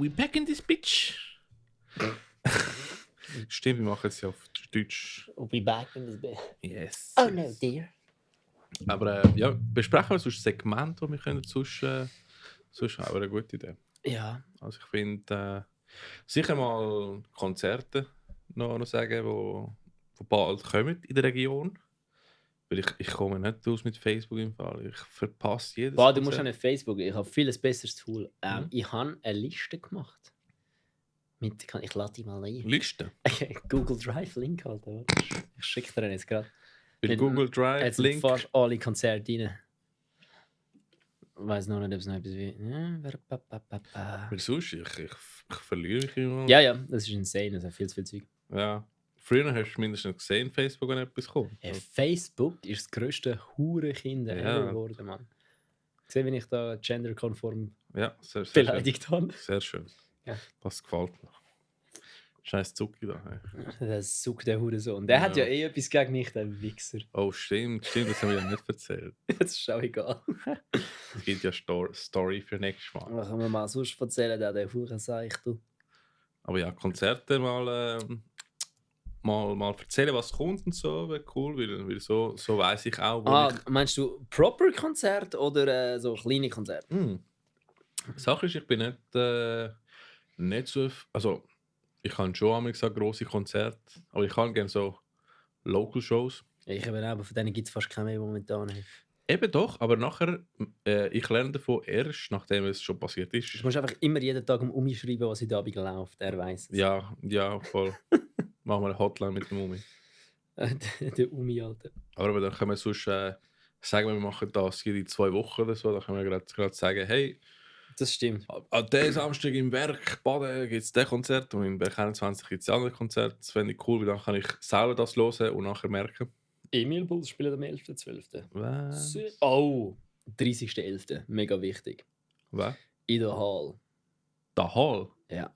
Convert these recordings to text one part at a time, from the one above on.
we back in this bitch. Stimmt, wir machen es ja auf Deutsch. We'll be back in this bitch. Yes. Oh no, dear. Aber ja, besprechen wir sonst Segment, das wir können sonst haben. Aber eine gute Idee. Ja. Also ich finde sicher mal Konzerte noch sagen, wo bald kommen in der Region. Weil ich komme nicht aus mit Facebook im Fall. Ich verpasse jedes Boah, du musst auch nicht Facebook. Ich habe vieles besseres Tool. Mhm. Ich habe eine Liste gemacht. Ich lade die mal ein. Liste? Google Drive Link halt. Oder? Ich schicke dir den jetzt gerade. Bei Google Drive jetzt sind Link. fast alle Konzerte rein. Ich weiss noch nicht, ob es noch etwas wie. Weil sonst, ich verliere mich immer. Ja, das ist insane. Das hat viel zu viel Zeug. Ja. Früher hast du mindestens gesehen, Facebook, wenn etwas kommt. Facebook ist das grösste Hurenkind ever geworden, Mann. Sieh, wie ich da genderkonform sehr beleidigt habe. Sehr schön. Ja. Das gefällt mir. Scheiß Zucki da. Das sucht der Hurensohn. Der hat ja etwas gegen mich, der Wichser. Oh, stimmt, das haben wir ja nicht erzählt. Das ist auch egal. Es gibt ja Story für nächstes Mal. Machen wir mal sonst erzählen, der Hurenseich, du. Aber ja, Konzerte mal erzählen, was kommt und so, wäre cool, weil so weiss ich auch, wo meinst du proper Konzert oder so kleine Konzerte? Die Sache ist, ich bin nicht so... Also, ich habe schon einmal gesagt, grosse Konzerte, aber ich kann gerne so Local Shows. Ich eben auch, aber von denen gibt es fast keine mehr momentan. Eben doch, aber nachher, ich lerne davon erst, nachdem es schon passiert ist. Du musst einfach immer jeden Tag umschreiben, was heute Abend läuft, er weiss es. Ja, voll. Machen wir eine Hotline mit dem Umi. Der Umi, Alter. Aber dann können wir sonst sagen, wir machen das jede 2 Wochen oder so, dann können wir gerade sagen, hey, das stimmt. An diesem Samstag im Werk Baden gibt es das Konzert und im Werk 21 gibt es das andere Konzert. Das fände ich cool, weil dann kann ich selber das hören und nachher merken. Emil Bulls spielt am 11.12. Was? Oh, 30.11. Mega wichtig. Was? In der Hall. Der Hall? Ja.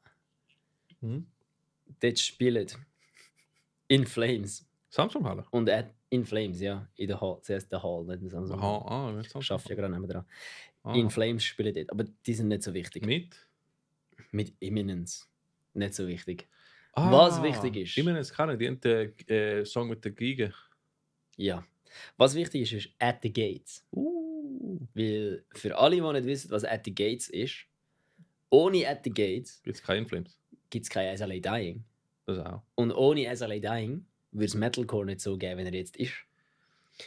Dort spielen In Flames. Samsung Halle? Und In Flames, ja. In der Hall. Zuerst der Hall, nicht in Samsung Halle. Ich arbeite ja gerade neben dran. In Flames spielen dort. Aber die sind nicht so wichtig. Mit Imminence. Nicht so wichtig. Was wichtig ist... Imminence kann ich. Die haben den Song mit der Geige. Ja. Was wichtig ist At the Gates. Weil für alle, die nicht wissen, was At the Gates ist, ohne At the Gates... Gibt es keine Flames? Gibt es kein SLA Dying. Das auch. Und ohne SLA Dying würde es Metalcore nicht so geben, wie er jetzt ist.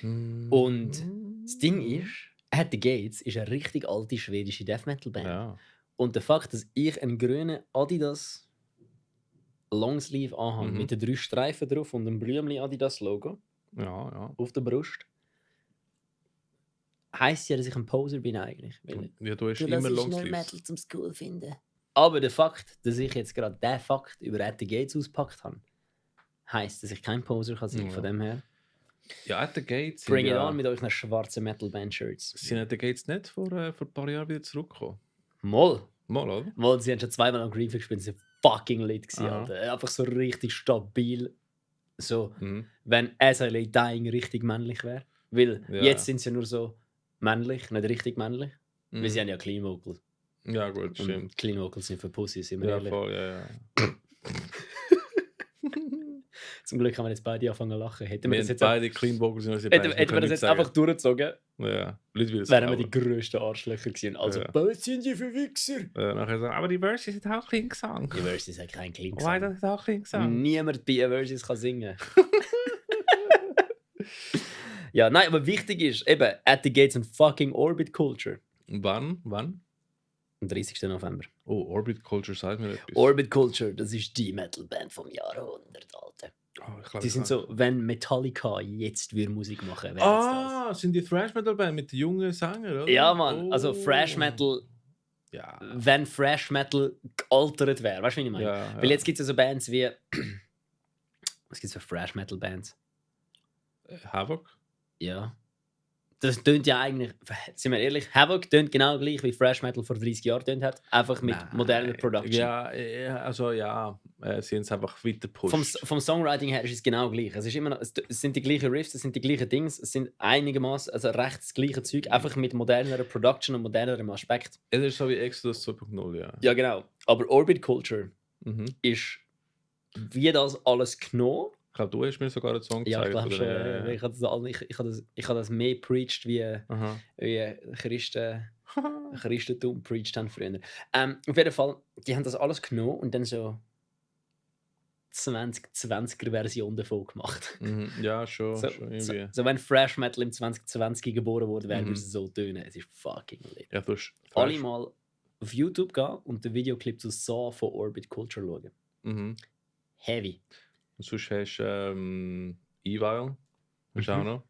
Und das Ding ist, At the Gates ist eine richtig alte schwedische Death Metal Band. Ja. Und der Fakt, dass ich einen grünen Adidas Longsleeve anhabe mit den 3 Streifen drauf und einem Blümchen Adidas Logo auf der Brust, heisst ja, dass ich ein Poser bin eigentlich. Ja, du hast immer Longsleeves. Metal zum School finden. Aber der Fakt, dass ich jetzt gerade den Fakt über At the Gates ausgepackt habe, heisst, dass ich kein Poser kann sein. Von dem her. Ja, At the Gates. Bring it on mit euren schwarzen Metal-Band-Shirts. Sind At the Gates nicht vor ein paar Jahren wieder zurückgekommen? Mal, oder? Mal, sie haben schon 2-mal am Greenfield gespielt, sie waren fucking lit gewesen, Alter. Einfach so richtig stabil. So, wenn SLA Dying richtig männlich wäre. Weil jetzt sind sie ja nur so männlich, nicht richtig männlich. Weil sie haben ja Clean Vocals. Ja, gut, stimmt. Und Clean Vocals sind für Pussys, sind wir ja, ehrlich. Voll, ja. Zum Glück haben wir jetzt beide angefangen zu lachen. Hätten wir das jetzt beide Clean Vocals. Hätten wir das jetzt einfach durchgezogen, wären wir die grössten Arschlöcher gewesen. Also, was sind die für Wichser? Nachher sagen, aber die Verses sind auch Clean Gesang. Die Verses haben keinen Clean Gesang. Why, das ist auch Clean Gesang. Niemand bei Verses kann singen. Ja, nein, aber wichtig ist eben, At the Gates and fucking Orbit Culture. Wann? Am 30. November. Oh, Orbit Culture, sagt mir etwas. Orbit Culture, das ist die Metalband vom Jahrhundert, Alter. Die sind so, wenn Metallica jetzt Musik machen würde. Sind die Thrash Metal Band mit den jungen Sängern, oder? Ja, Mann. Also Thrash Metal. Ja. Wenn Thrash Metal gealtert wäre. Weißt du, wie ich meine? Ja. Weil jetzt gibt es ja so Bands wie. Was gibt es für Thrash Metal Bands? Havoc? Ja. Das tönt ja eigentlich, sind wir ehrlich, Havoc tönt genau gleich wie Thrash Metal vor 30 Jahren tönt hat. Einfach mit moderner Production. Ja, also ja, sie haben es einfach weiter gepusht. Vom Songwriting her ist es genau gleich. Es ist immer noch, es sind die gleichen Riffs, es sind die gleichen Dings, es sind einigermaßen, also recht das gleiche Zeug, einfach mit modernerer Production und modernerem Aspekt. Es ist so wie Exodus 2.0, ja. Ja, genau. Aber Orbit Culture ist wie das alles genommen. Ich glaube, du hast mir sogar einen Song gezeigt. Ja, ich glaube schon. Ich habe das mehr preached wie Christentum preached haben früher. Auf jeden Fall, die haben das alles genommen und dann so 2020er-Version davon gemacht. Ja, schon irgendwie. So wenn Thrash Metal im 2020 geboren wurde, würde es so tönen. Es ist fucking lit. Ja, alle mal auf YouTube gehen und den Videoclip zu Saw von Orbit Culture schauen. Heavy. Und sonst hast du Evil, hast du auch noch.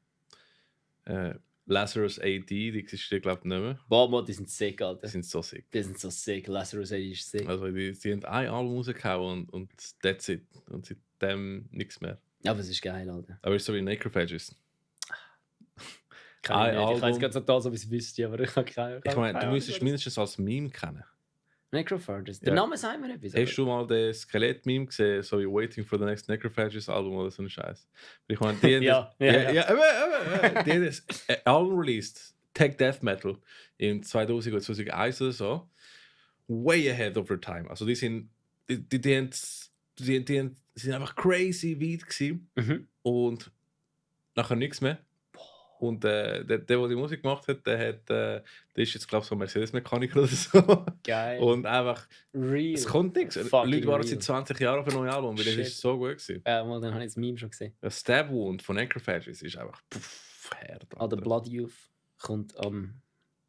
Lazarus AD, die existiert glaube ich nicht mehr. Boah, die sind sick, Alter. Die sind so sick. Lazarus AD ist sick. Also sie haben ein Album rausgehauen und that's it. Und seitdem nichts mehr. Ja, aber es ist geil, Alter. Aber es ist so wie Necrophages. Ich kann jetzt gerade so da, so wie es wüsste, aber ich habe keine. Ich meine, du müsstest mindestens als Meme kennen. Necrophages. Der Name sagt mir etwas. Hast du mal den Skelett-Meme gesehen, so wie Waiting for the Next Necrophages-Album oder so ein Scheiß? Ich meine, die haben das Album released, Tech Death Metal, im 2000 oder 2001 oder so, way ahead of their time. Also die sind einfach crazy weit gewesen und nachher nichts mehr. Und der die Musik gemacht hat, der ist jetzt, glaube ich, so ein Mercedes-Mechaniker oder so. Geil. Und einfach, real. es kommt nichts. Leute waren seit 20 Jahren auf ein neues Album, weil das ist so gut gewesen. Mal, dann habe ich das Meme schon gesehen. Der Stab Wound von Necrophages ist einfach hart. Der Blood Youth kommt am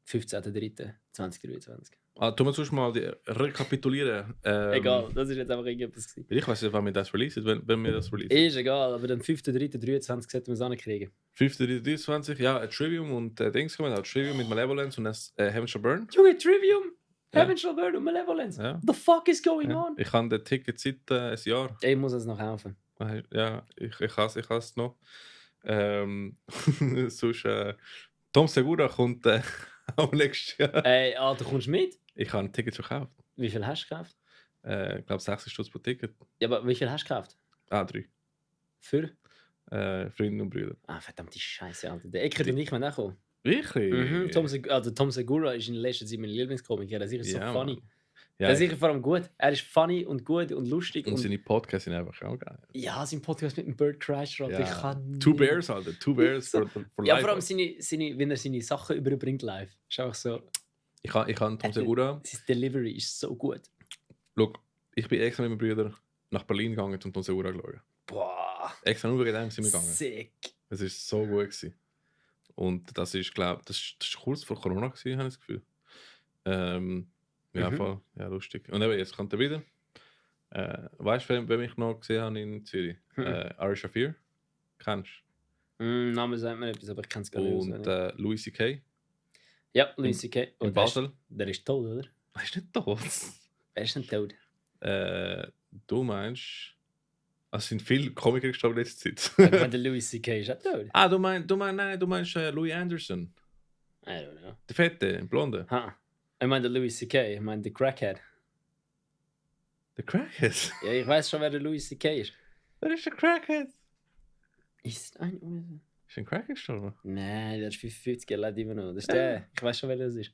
15.03.2023. Tu mal sonst mal rekapitulieren. Egal, das ist jetzt einfach irgendetwas gewesen. Ich weiß nicht, wann wir das releasen, wenn wir das releasen. Ist egal, aber am 5.03.23 sollten wir es ankriegen. 5.23, ja, ein Trivium und Dings kommen, ein Trivium mit Malevolence und Heaven Shall Burn. Junge, Trivium! Heaven Shall Burn und Malevolence. Ja. The fuck is going on? Ich habe den Ticket seit ein Jahr. Ich muss es noch kaufen. Ja, ich habe es noch. Sonst, Tom Segura kommt auch nächstes Jahr. Du kommst mit? Ich habe ein Ticket schon gekauft. Wie viel hast du gekauft? Ich glaube 60 Stutz pro Ticket. Ja, aber wie viel hast du gekauft? 3. Für? Freunde und Brüder. Verdammte Scheiße, Alter. Der Eckert und ich wollen auch kommen. Wirklich? Tom Segura ist in letzter Zeit mein Lieblingskomiker. Der ist sicher so funny. Ja, der ist sicher vor allem gut. Er ist funny und gut und lustig. Und seine Podcasts sind einfach auch geil. Ja, sein Podcast mit dem Bird Crash. Ja. Ich kann Two Bears, Alter. Two Bears for life. Ja, vor allem wenn er seine Sachen überbringt live. Ist auch so. Ich kann Tom Segura. Sein Delivery ist so gut. Schau, ich bin extra mit meinen Brüdern nach Berlin gegangen, um Tom Segura zu schauen. Boah. Extra nur wegen dem sind wir gegangen. Sick. Es war so gut gewesen. Und das ist, glaube ich, das ist kurz vor Corona gewesen, habe ich das Gefühl. Ja, voll. Ja, lustig. Und eben, jetzt kommt er wieder. Weißt du, wen ich noch gesehen habe in Zürich? Ari Shafir. Kennst du? Name sagt mir etwas, aber ich kenne es gar nicht. Und Louis C.K. Ja, Louis C.K. In Basel. Der ist tot, oder? Er ist nicht tot. Wer ist denn tot? Du meinst... Es sind viele Komiker gestorben in letzter Zeit. Ich meine, der Louis C.K. ist auch tot. Du meinst Louis Anderson. I don't know. Der Fette, der Blonde. Ich meine, der Louis C.K. Ich meine, der Crackhead. Der Crackhead? Ja, ich weiß schon, wer der Louis C.K. ist. Wer ist der Crackhead? Ist ein Crackhead gestorben? Nein, der ist 55, er lebt immer noch. Das ist der. Ich weiß schon, wer das ist.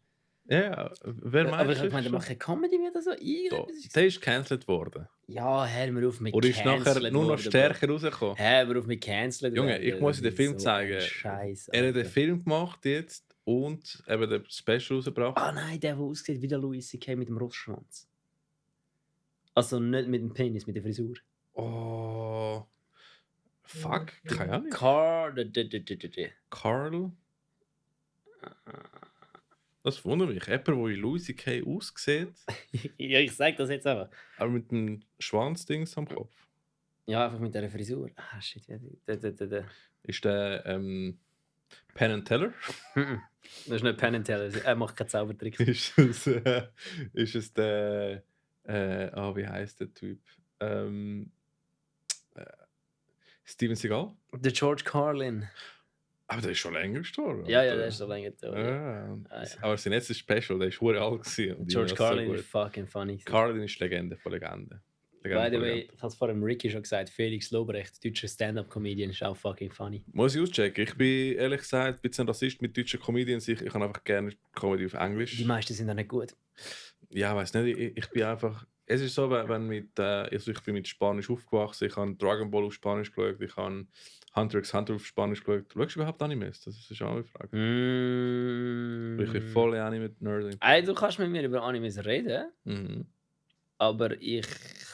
Ja, wer meint das? Aber ich meine, der macht keine Comedy mehr oder so. Der ist gecancelt worden. Ja, hör mir auf mit Oder ist nachher nur noch stärker rausgekommen? Hör mir auf mit cancelled. Junge, ich muss dir den Film so zeigen. Scheiße. Er hat den Film gemacht jetzt und eben den Special rausgebracht. Nein, der aussieht wie der Louis C.K. mit dem Rossschwanz. Also nicht mit dem Penis, mit der Frisur. Oh. Fuck, keine Ahnung. Carl? Das wundert mich. Jemand, der wie Louis C.K. aussieht. Ja, ich sag das jetzt einfach. Aber mit dem Schwanzdings am Kopf. Ja, einfach mit dieser Frisur. Shit. Ist der Penn and Teller? Das ist nicht Penn and Teller. Er macht keine Zaubertricks. ist es der... wie heißt der Typ? Steven Seagal? Der George Carlin. Aber der ist schon länger gestorben. Ja, der ist so länger da. Ja. Aber sein letztes Special, der ist verdammt alt gewesen. George Carlin ist fucking funny. Carlin ist Legende von Legende. By the way, ich habe es vor dem Ricky schon gesagt, Felix Lobrecht, deutscher Stand-Up-Comedian, ist auch fucking funny. Muss ich auschecken. Ich bin ehrlich gesagt ein bisschen Rassist mit deutschen Comedians. Ich habe einfach gerne Comedy auf Englisch. Die meisten sind auch nicht gut. Ja, weiß nicht. Ich bin einfach... Es ist so, wenn ich bin mit Spanisch aufgewachsen. Ich habe Dragon Ball auf Spanisch geschaut. Ich habe Hunter x Hunter auf Spanisch geschaut. Du schaust überhaupt Animes? Das ist auch eine Frage. Ich bin voll Anime-Nerd. Du kannst mit mir über Animes reden. Aber ich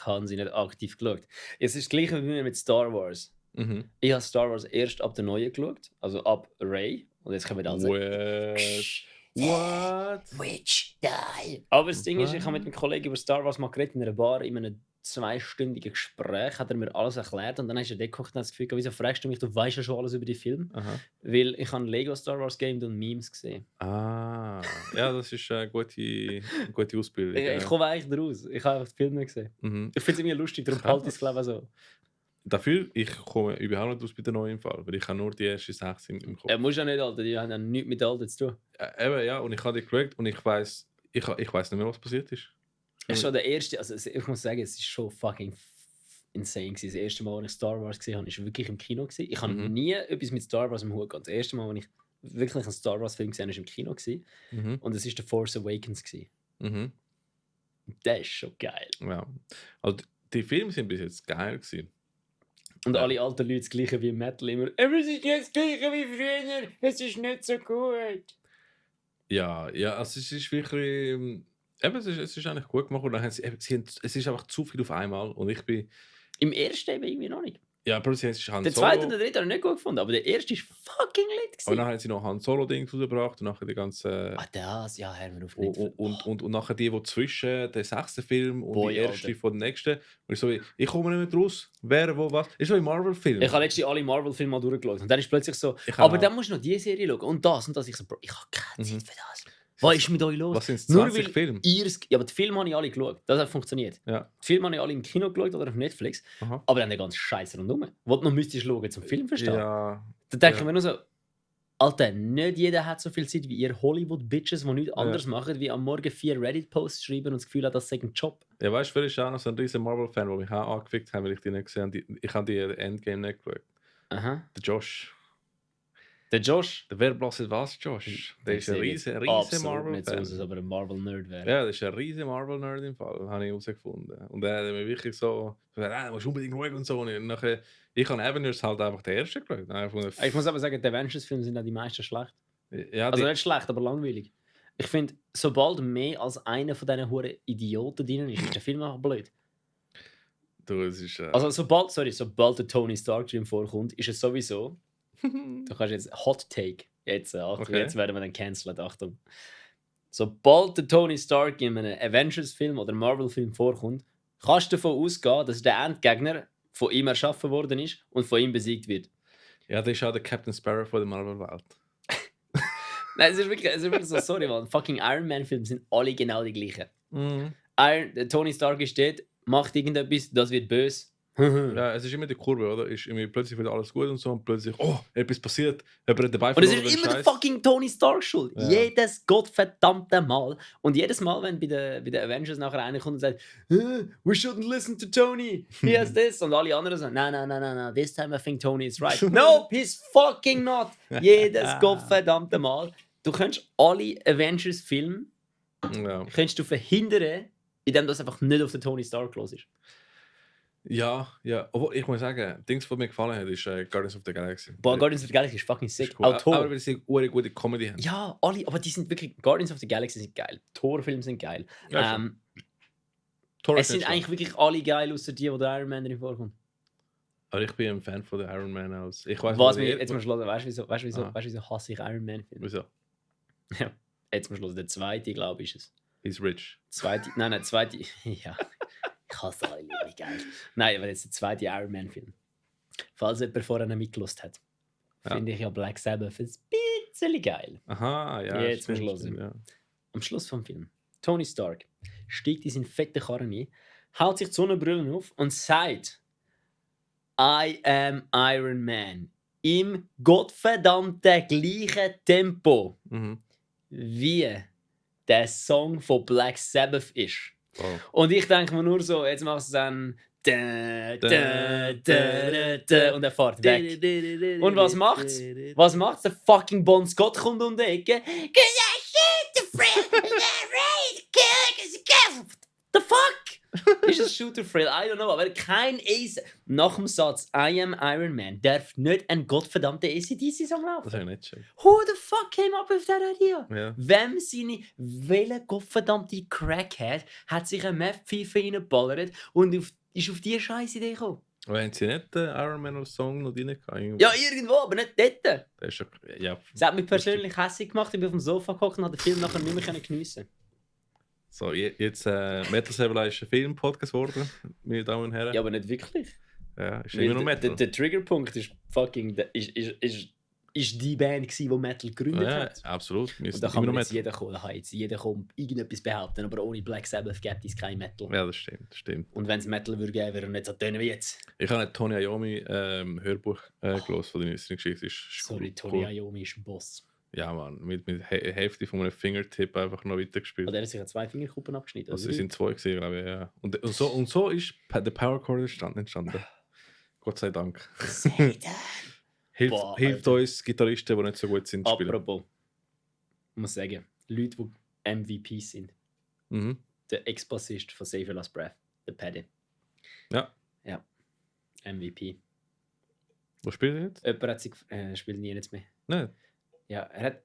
habe sie nicht aktiv geschaut. Es ist das gleiche wie mir mit Star Wars. Ich habe Star Wars erst ab der Neuen geschaut, also ab Rey. Und jetzt können wir dann sagen... What? Which die? Aber das Ding ist, ich habe mit einem Kollegen über Star Wars mal geredet in einer Bar, in einem 2-stündigen Gespräch, hat er mir alles erklärt und dann ist er geguckt und hat das Gefühl, wieso fragst du mich, du weißt ja schon alles über die Film? Weil ich habe Lego Star Wars Game und Memes gesehen. Ja, das ist eine gute Ausbildung. Ich komme eigentlich daraus, ich habe einfach die Filme nicht gesehen. Ich finde es irgendwie lustig, darum behalte ich es glaube ich so. Dafür, ich komme überhaupt nicht aus bei der neuen Fall, weil ich habe nur die ersten 6 im Kopf. Muss ja nicht, Alter, die haben ja nichts mit Alter zu tun. Eben, ja, und ich habe die geschaut und ich weiss nicht mehr, was passiert ist. Es ist schon der erste, also ich muss sagen, es ist schon fucking insane gewesen. Das erste Mal, als ich Star Wars gesehen habe, war wirklich im Kino gewesen. Ich habe nie etwas mit Star Wars im Hut gehabt. Das erste Mal, als ich wirklich einen Star Wars Film gesehen habe, war im Kino gewesen. Und es war The Force Awakens gewesen. Das ist schon geil. Ja. Also die Filme sind bis jetzt geil gewesen. Und alle alten Leute das Gleiche wie im Metal immer. Aber es ist nicht das Gleiche wie früher. Es ist nicht so gut. Ja, also es ist wirklich... es ist eigentlich gut gemacht. Und dann es ist einfach zu viel auf einmal. Und ich bin... Im ersten eben irgendwie noch nicht. Ja, aber sie haben der zweite und der dritte habe ich nicht gut gefunden, aber der erste ist fucking lit gewesen. Und dann haben sie noch Han Solo-Dings rausgebracht und nachher die ganze... das, ja, hören wir auf nicht. Und nachher die zwischen dem 6. Film und die erste von dem nächsten. Und ich komme nicht mehr raus. Wer, wo, was. Ist so ein Marvel-Film. Ich habe letztens alle Marvel-Filme mal durchgeschaut. Und dann ist plötzlich so, aber dann musst du noch diese Serie schauen und das und das. Ich so, Bro, ich habe keine Zeit für das. Was ist mit euch los? Was sind 20 Filme? Ja, aber die Filme habe ich alle geschaut. Das hat funktioniert. Ja. Die Filme habe ich alle im Kino geschaut oder auf Netflix. Aber dann der ganze Scheiß rundherum. Wo du noch müsstest schauen zum Film verstehen. Ja. Da denke ich mir nur so, Alter, nicht jeder hat so viel Zeit wie ihr Hollywood-Bitches, die nichts anderes machen, wie am Morgen 4 Reddit-Posts schreiben und das Gefühl haben, das sei ein Job. Ja, weißt du, wer ist auch noch so ein riesen Marvel-Fan, der mich auch angefickt hat, weil ich die nicht gesehen habe. Ich habe die Endgame nicht geschaut. Der Josh. Der Josh? Der wer bloß was, Josh? Der ist ein riesen Marvel-Fan. Nicht so, dass es aber ein Marvel-Nerd wäre. Ja, das ist ein riesen Marvel-Nerd im Fall, habe ich herausgefunden. Und er hat mir wirklich so gesagt, du musst unbedingt schauen und so. Und nachher, ich habe Avengers halt einfach den ersten geschaut. Ich muss aber sagen, die Avengers-Filme sind auch die meisten schlecht. Ja, also nicht schlecht, aber langweilig. Ich finde, sobald mehr als einer von diesen huren Idioten drin ist der Film einfach blöd. Du, es ist, also sobald der Tony Stark drin vorkommt, ist es sowieso... Du kannst jetzt Hot Take. Jetzt werden wir dann cancelled. Achtung. Sobald der Tony Stark in einem Avengers-Film oder Marvel-Film vorkommt, kannst du davon ausgehen, dass der Endgegner von ihm erschaffen worden ist und von ihm besiegt wird. Ja, das ist auch der Captain Sparrow von der Marvel-Welt. Nein, es ist wirklich so, sorry, man. Fucking Iron Man-Filme sind alle genau die gleichen. Der Tony Stark ist dort, macht irgendetwas, das wird böse. Ja, es ist immer die Kurve, oder? Ist immer plötzlich wieder alles gut und so und plötzlich, etwas passiert, jemand dabei und es ist immer der fucking Tony Stark schuld. Ja. Jedes gottverdammte Mal. Und jedes Mal, wenn bei den Avengers nachher einer kommt und sagt, we shouldn't listen to Tony, he has this. Und alle anderen sagen, no, this time I think Tony is right. No, he's fucking not. Jedes gottverdammte Mal. Du kannst alle Avengers-Filme kannst du verhindern, indem das einfach nicht auf den Tony Stark los ist. Ja. Aber ich muss sagen, Dings, was mir gefallen hat, ist Guardians of the Galaxy. Boah, Guardians of the Galaxy ist fucking sick. Cool. Aber weil sie eine gute Comedy haben. Ja, alle, aber die sind wirklich... Guardians of the Galaxy sind geil. Thor-Filme sind geil. Ja, es sind eigentlich wirklich alle geil, außer die, wo der Iron Man drin vorkommt. Aber ich bin ein Fan von der Iron Man aus. Ich weiß jetzt mal schluss, weißt du, wieso hasse ich Iron Man-Filme? Wieso? Ja, jetzt mal schluss. Der zweite, glaube ich, ist es. He's rich. Zweite... ja... Ich hasse alle, wie geil. Nein, aber jetzt der zweite Iron Man-Film. Falls jemand vorher nicht mitgelost hat, finde ich ja Black Sabbath ein bisschen geil. Aha, ja. Jetzt zum Schluss. Ja. Am Schluss vom Film. Tony Stark steigt in seinen fetten Karren ein, haut sich die Sonnenbrille auf und sagt: I am Iron Man. im gottverdammten gleichen Tempo wie der Song von Black Sabbath ist. Oh. Und ich denke mir nur so, jetzt machst du dann und er fährt weg. Und was macht's? Was macht's? Der fucking Bon Scott kommt um die Ecke. The fuck? Ist es Shooter Thrill? I don't know. Aber kein Ace nach dem Satz I am Iron Man darf nicht ein gottverdammter ACDC-Song laufen. Das ist ja nicht schön. Who the fuck came up with that idea? Ja. Welcher gottverdammte Crackhead hat sich eine Meth-Pfeife reingeballert und ist auf diese scheiß Idee gekommen? Aber haben sie nicht den Iron Man Song noch drin gehabt? Ja, irgendwo, aber nicht dort. Das ist schon, ja. Das hat mich persönlich hässlich gemacht. Ich bin auf dem Sofa gehockt und habe den Film nachher nicht mehr geniessen. So, jetzt Metal Saber ist ein Film-Podcast geworden, meine Damen und Herren. Ja, aber nicht wirklich. Ja, ist immer noch Metal. Der Triggerpunkt ist fucking... Ist die Band, die Metal gegründet hat. Ja, absolut. Und da kann jetzt jeder kommen. Da kann jetzt jeder irgendetwas behaupten, aber ohne Black Sabbath gibt es kein Metal. Ja, das stimmt. Und wenn es Metal würde geben, wäre er nicht so tönen wie jetzt. Ich habe ein Tony Iommi Hörbuch gelesen von der neuesten Geschichte. Sorry, Tony Iommi ist ein Boss. Ja, Mann, mit Hälfte von einem Fingertip einfach noch weitergespielt. Und er hat sich 2 Fingerkuppen abgeschnitten. Also es sind 2 gewesen, glaube ich, ja. Und so ist der Power Chord entstanden. Gott sei Dank. Hilft uns Gitarristen, die nicht so gut sind, spielen. Apropos, ich muss sagen, Leute, die MVPs sind. Der Ex-Bassist von Save Your Last Breath, der Paddy. Ja. Ja, MVP. Wo spielt er jetzt? Jemand hat sich spielt nie jetzt mehr. Nein. Ja, er hat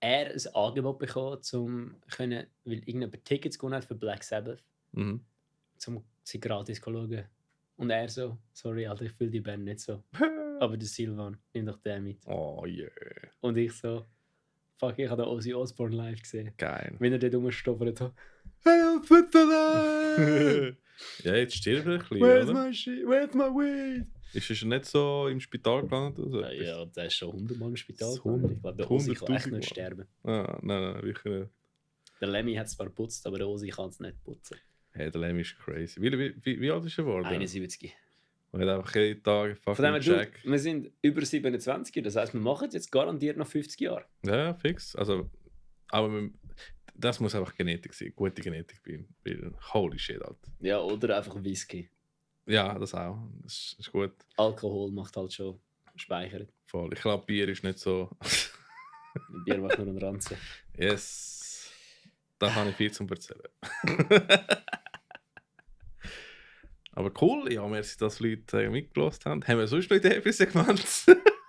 ein Angebot bekommen, weil irgendjemand Tickets gewonnen hat für Black Sabbath, um sie gratis zu schauen. Und er so, sorry, Alter, ich fühle die Band nicht so. Aber der Silvan, nimm doch den mit. Oh yeah. Und ich so, fuck, ich habe den Ozzy Osbourne live gesehen. Geil. Wenn er dort rumstoffert hat. Help with the light! Ja, jetzt stirbt er ein bisschen, Where's my weed? Ist er nicht so im Spital gelandet? Oder? Ja, der ist schon 100-mal im Spital gelandet. Ich glaube, der Ozzy kann echt nicht sterben. Ah, nein, wirklich nicht. Der Lemmy hat es zwar geputzt, aber der Ozzy kann es nicht putzen. Hey, der Lemmy ist crazy. Wie alt ist er geworden? 71. Und hat einfach jeden Tag fucking Check. Wir sind über 27, das heisst, wir machen jetzt garantiert noch 50 Jahre. Ja, fix. Also, aber das muss einfach Genetik sein. Gute Genetik bei ihm. Holy shit, Alter. Ja, oder einfach Whisky. Ja, das auch. Das ist gut. Alkohol macht halt schon speichern. Voll. Ich glaube, Bier ist nicht so... Bier macht nur einen Ranzen. Yes. Da habe ich viel zum Erzählen. Aber cool, ja, merci, dass Leute mitgelassen haben. Haben wir sonst noch Ideen für Segment?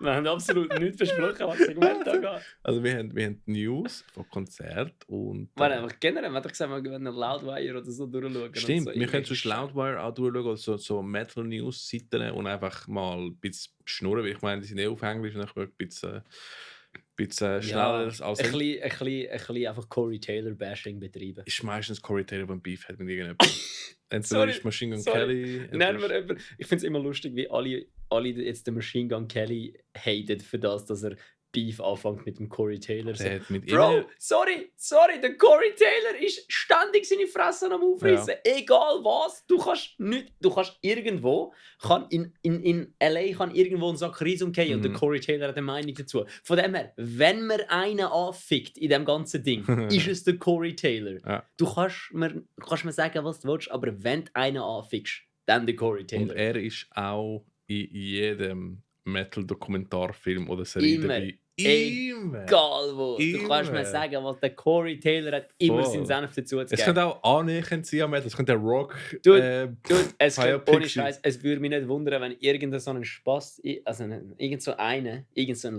Wir haben absolut nichts besprochen, was Segment angeht. Also wir haben News von Konzerten und... Generell, man hat gesagt, wir können Loudwire oder so durchschauen. Stimmt, so wir können sonst Loudwire auch durchschauen, oder so Metal-News-Seiten und einfach mal ein bisschen schnurren, weil ich meine, die sind auf Englisch und dann ein bisschen schneller als... Ein bisschen einfach Corey Taylor-Bashing betreiben. Ist meistens Corey Taylor, der ein Beef hat mit irgendjemandem. Entweder ist Machine Gun Kelly... Ich finde es immer lustig, wie alle jetzt den Machine Gun Kelly haten für das, dass er Beef anfängt mit dem Corey Taylor. So. Bro, sorry, der Corey Taylor ist ständig seine Fresse am Aufreißen. Ja. Egal was, du kannst irgendwo, in LA kann irgendwo ein Sack Reis umgehen und der Corey Taylor hat eine Meinung dazu. Von dem her, wenn man einen anfickt in dem ganzen Ding, ist es der Corey Taylor. Ja. Du kannst mir sagen, was du willst, aber wenn du einen anfickst, dann der Corey Taylor. Und er ist auch in jedem Metal-Dokumentarfilm oder Serie dabei. Egal wo. Du kannst mir sagen, was der Corey Taylor hat immer seinen Senf dazu zu geben. Es könnte auch annähernd sein, es könnte der Rock... Dude, ohne Scheiß, es würde mich nicht wundern, wenn irgendein so ein Spaß, also irgend so ein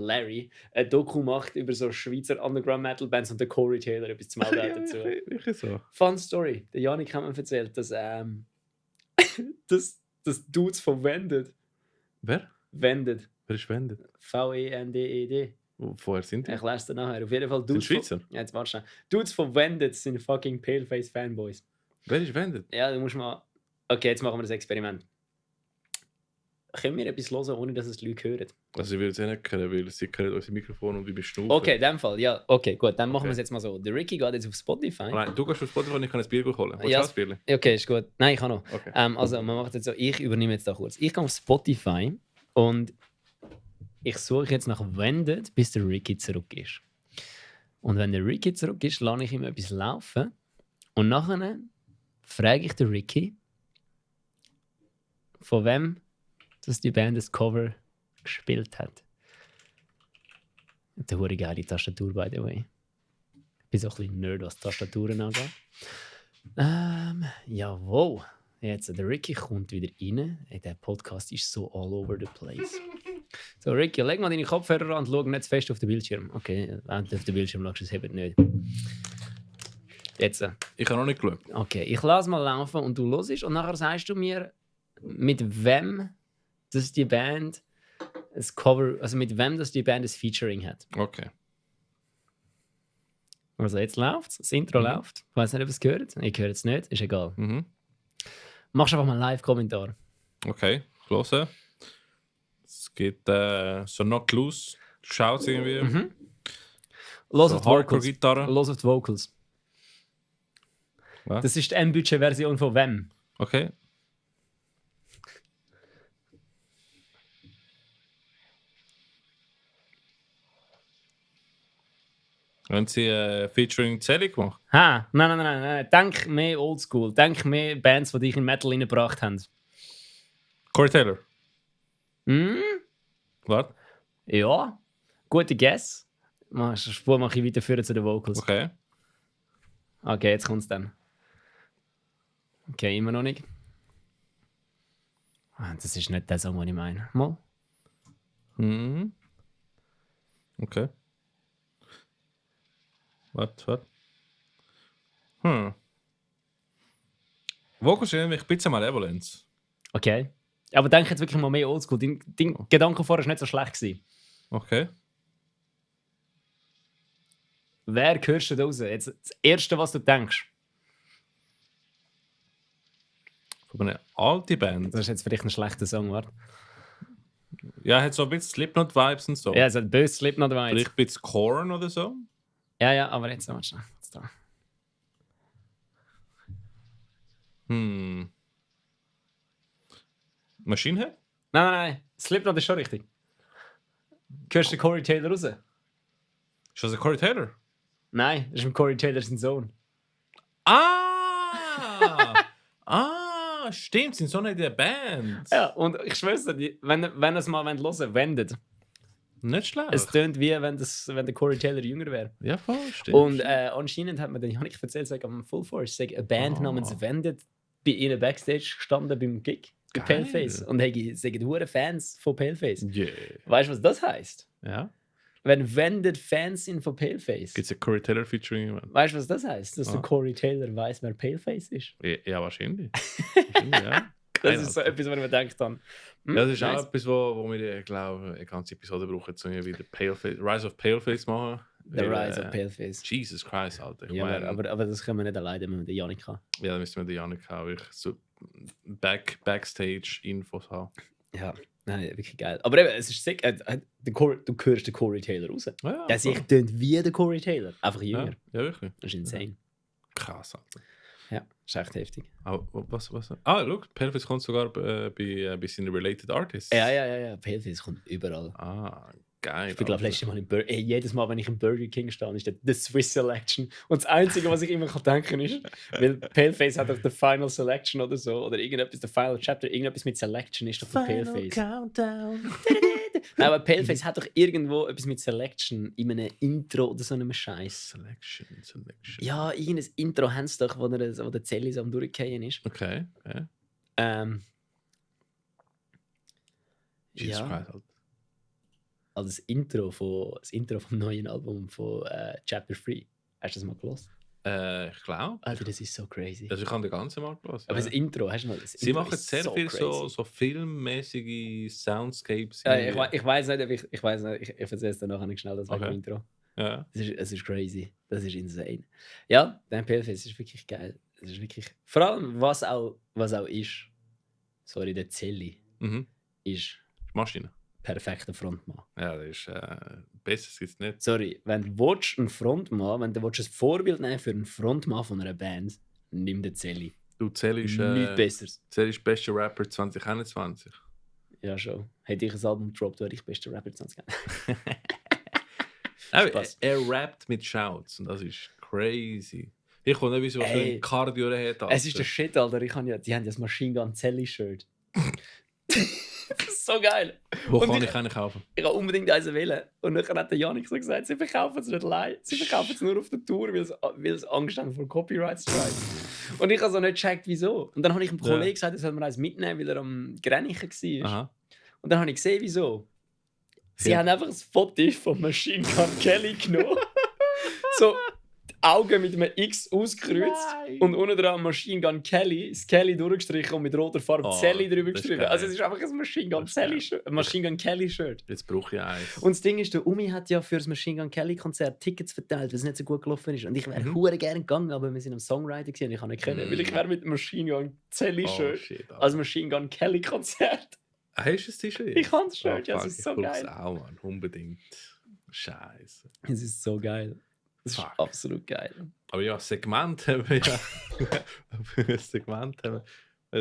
Larry, ein Doku macht über so Schweizer Underground-Metal-Bands und der Corey Taylor etwas zu melden hat dazu. Wirklich so. Fun Story. Der Janik hat mir erzählt, dass das Dudes von Vended. Wer? Vended. Wer ist Vended? V-E-N-D-E-D. Woher sind die? Ich lese es nachher. Auf jeden Fall Dudes Schweizer? Ja, jetzt warte schnell. Dudes von Vended sind fucking Paleface Fanboys. Wer ist Vended? Ja, du musst mal... Okay, jetzt machen wir das Experiment. Können wir etwas hören, ohne dass es die Leute hören? Also ich will es nicht hören, weil sie hören unser Mikrofon und wie wir schnaufen. Okay, in dem Fall, ja. Okay, gut, dann machen wir es jetzt mal so. Der Ricky geht jetzt auf Spotify. Nein, du gehst auf Spotify und ich kann ein Bier holen. Willst du auch ein Bier? Okay, ist gut. Nein, ich kann noch. Okay. Also, man macht jetzt so, ich übernehme jetzt da kurz. Ich gehe auf Spotify Und ich suche jetzt nach Wended, bis der Ricky zurück ist. Und wenn der Ricky zurück ist, lasse ich ihm etwas laufen. Und nachher frage ich den Ricky, von wem dass die Band das Cover gespielt hat. Eine hure geile Tastatur, by the way. Ich bin so ein bisschen Nerd, was Tastaturen angeht. Jawohl. Jetzt, der Ricky kommt wieder rein. Hey, der Podcast ist so all over the place. So, Ricky, leg mal deine Kopfhörer an und schau nicht zu fest auf den Bildschirm. Okay, wenn du auf den Bildschirm schaust, das hebt nicht. Jetzt. Ich habe noch nicht geschaut. Okay, ich lasse mal laufen und du hörst und nachher sagst du mir, mit wem dass die Band ein Cover, also mit wem dass die Band ein Featuring hat. Okay. Also jetzt läuft das Intro läuft. Ich weiß nicht, ob ihr es gehört. Ich höre es nicht, ist egal. Machst einfach mal einen Live-Kommentar. Okay, hören. Es geht so knock loose. Schaut es irgendwie. Los so auf die Vocals. Hardcore-Gitarre. Los auf die Vocals. Was? Das ist die M-Budget-Version von wem? Okay. Haben Sie Featuring Zelly gemacht? Nein. Denk mehr Oldschool. Denk mehr Bands, die dich in Metal reingebracht haben. Corey Taylor? Was? Ja. Guter Guess. Spur mache ich weiterführen zu den Vocals. Okay. Okay, jetzt kommt es dann. Okay, immer noch nicht. Das ist nicht der Song, den ich meine. Mal. Okay. Was? Vocals sind nämlich ein bisschen Malevolence. Okay. Aber denk jetzt wirklich mal mehr Oldschool. Dein Gedanke vorher war nicht so schlecht gewesen. Okay. Wer hörst du da raus? Jetzt das Erste, was du denkst. Von einer alten Band. Das ist jetzt vielleicht ein schlechter Song, warte. Ja, hat so ein bisschen Slipknot-Vibes und so. Ja, es hat böse Slipknot-Vibes. Vielleicht ein bisschen Korn oder so. Ja, aber jetzt warte schnell. Da. Machine Head? Nein. Slipknot ist schon richtig. Hörst du Corey Taylor raus? Ist das ein Corey Taylor? Nein, das ist ein Corey Taylor sein Sohn. Stimmt, sind so nicht in der Band. Ja, und ich schwör's dir, wenn ihr es mal hören wendet. Nicht schlecht. Es tönt wie, wenn der Corey Taylor jünger wäre. Ja, voll, stimmt. Und anscheinend hat mir den Janik erzählt, am Full Force, eine Band namens Wendet bei ihnen Backstage gestanden beim Gig bei Paleface. Und sagen hure Fans von Paleface. Yeah. Weißt du, was das heisst? Ja. Wenn Wendet Fans sind von Paleface. Gibt es ein Corey Taylor Featuring? Weißt du, was das heisst? Dass der Corey Taylor weiß, wer Paleface ist. Ja, wahrscheinlich. Ja. Das ist so etwas, was man denkt dann. Ja, das ist auch etwas, wo wir, glaube eine ganze Episode brauchen, um wieder Rise of Paleface machen. The Rise of Paleface. Jesus Christ, Alter. Ja, aber das können wir nicht alleine, wenn wir den Janik haben. Ja, dann müssen wir den Janik haben. So Backstage-Infos haben. Ja, nein, wirklich geil. Aber eben, es ist sick. Du hörst den Corey Taylor raus. Ja, der sich tönt wie der Corey Taylor. Einfach jünger. Ja, wirklich. Das ist insane. Krass, Alter. Ja, das ist echt heftig. Aber was? Look, Paleface kommt sogar bei ein bisschen Related Artists. Ja. Paleface kommt überall. Geil. Ich bin, glaube letztes Mal jedes Mal, wenn ich im Burger King stehe, ist der Swiss Selection. Und das Einzige, was ich immer denken kann, ist, weil Paleface hat doch The Final Selection oder so, oder irgendetwas, The Final Chapter, irgendetwas mit Selection ist doch von Paleface. Countdown. Nein, aber Paleface hat doch irgendwo etwas mit Selection in einem Intro oder so einem Scheiß. Selection. Ja, irgendein Intro haben sie doch, wo der Zelli so am Durchgehen ist. Okay. Jesus Christ, Alter. Also das Intro vom neuen Album von Chapter 3. Hast du das mal gehört? Ich glaube. Alter, das ist so crazy. Also ich habe den ganzen Mal gehört. Aber das Intro, hast du mal das Sie Intro machen sehr viel so filmmäßige Soundscapes. Ja, ich weiß nicht, ich erzähle es dann nachher nicht schnell, das wegen dem Intro. Ja. Es ist crazy. Das ist insane. Ja, der Paleface ist wirklich geil. Es ist wirklich... Vor allem, was auch ist... Sorry, der Zelli ist... Maschine. Perfekter Frontmann. Ja, das ist... Besseres gibt es nicht. Sorry, wenn du einen Frontmann, wenn du ein Vorbild nehmen für einen Frontmann von einer Band, nimm den Zelli. Du, Zelli ist... Nichts Besseres. Zelli ist bester Rapper 2021. Ja, schon. Hätte ich ein Album gedroppt, wäre ich bester Rapper 20 Jahre. Er rappt mit Shouts und das ist crazy. Ich kann nicht wissen, was für ein Cardio er hat. Es ist der Shit, Alter. Die haben ja das Machine Gun Zelly-Shirt. Das ist so geil. Wo kann ich einen kaufen? Ich habe unbedingt eins wählen. Und dann hat der Janik so gesagt, sie verkaufen es nicht allein. Sie verkaufen es nur auf der Tour, weil sie Angst haben vor Copyright Strikes. Und ich habe so nicht gecheckt, wieso. Und dann habe ich einem Kollegen gesagt, er soll mir eins mitnehmen, weil er am Grenichen war. Aha. Und dann habe ich gesehen, wieso. Sie haben einfach ein Foto von Machine Gun Kelly genommen. So die Augen mit einem X ausgekreuzt. Nein. Und unten dran Machine Gun Kelly, das Kelly durchgestrichen und mit roter Farbe Zelly drüber geschrieben. Also es ist einfach ein Machine Gun Kelly Shirt. Jetzt brauche ich eins. Und das Ding ist, der Umi hat ja für das Machine Gun Kelly Konzert Tickets verteilt, weil es nicht so gut gelaufen ist. Und ich wäre hure gerne gegangen, aber wir sind am Songwriting und ich kann nicht können, weil ich wäre mit dem Machine Gun Kelly Shirt als Machine Gun Kelly Konzert. Hast du das T-Shirt? Ich kann das Shirt, ja, es ist so geil. Ich brauche es auch, Mann. Unbedingt. Scheiße. Es ist so geil. Es ist absolut geil. Aber ja, Segment haben wir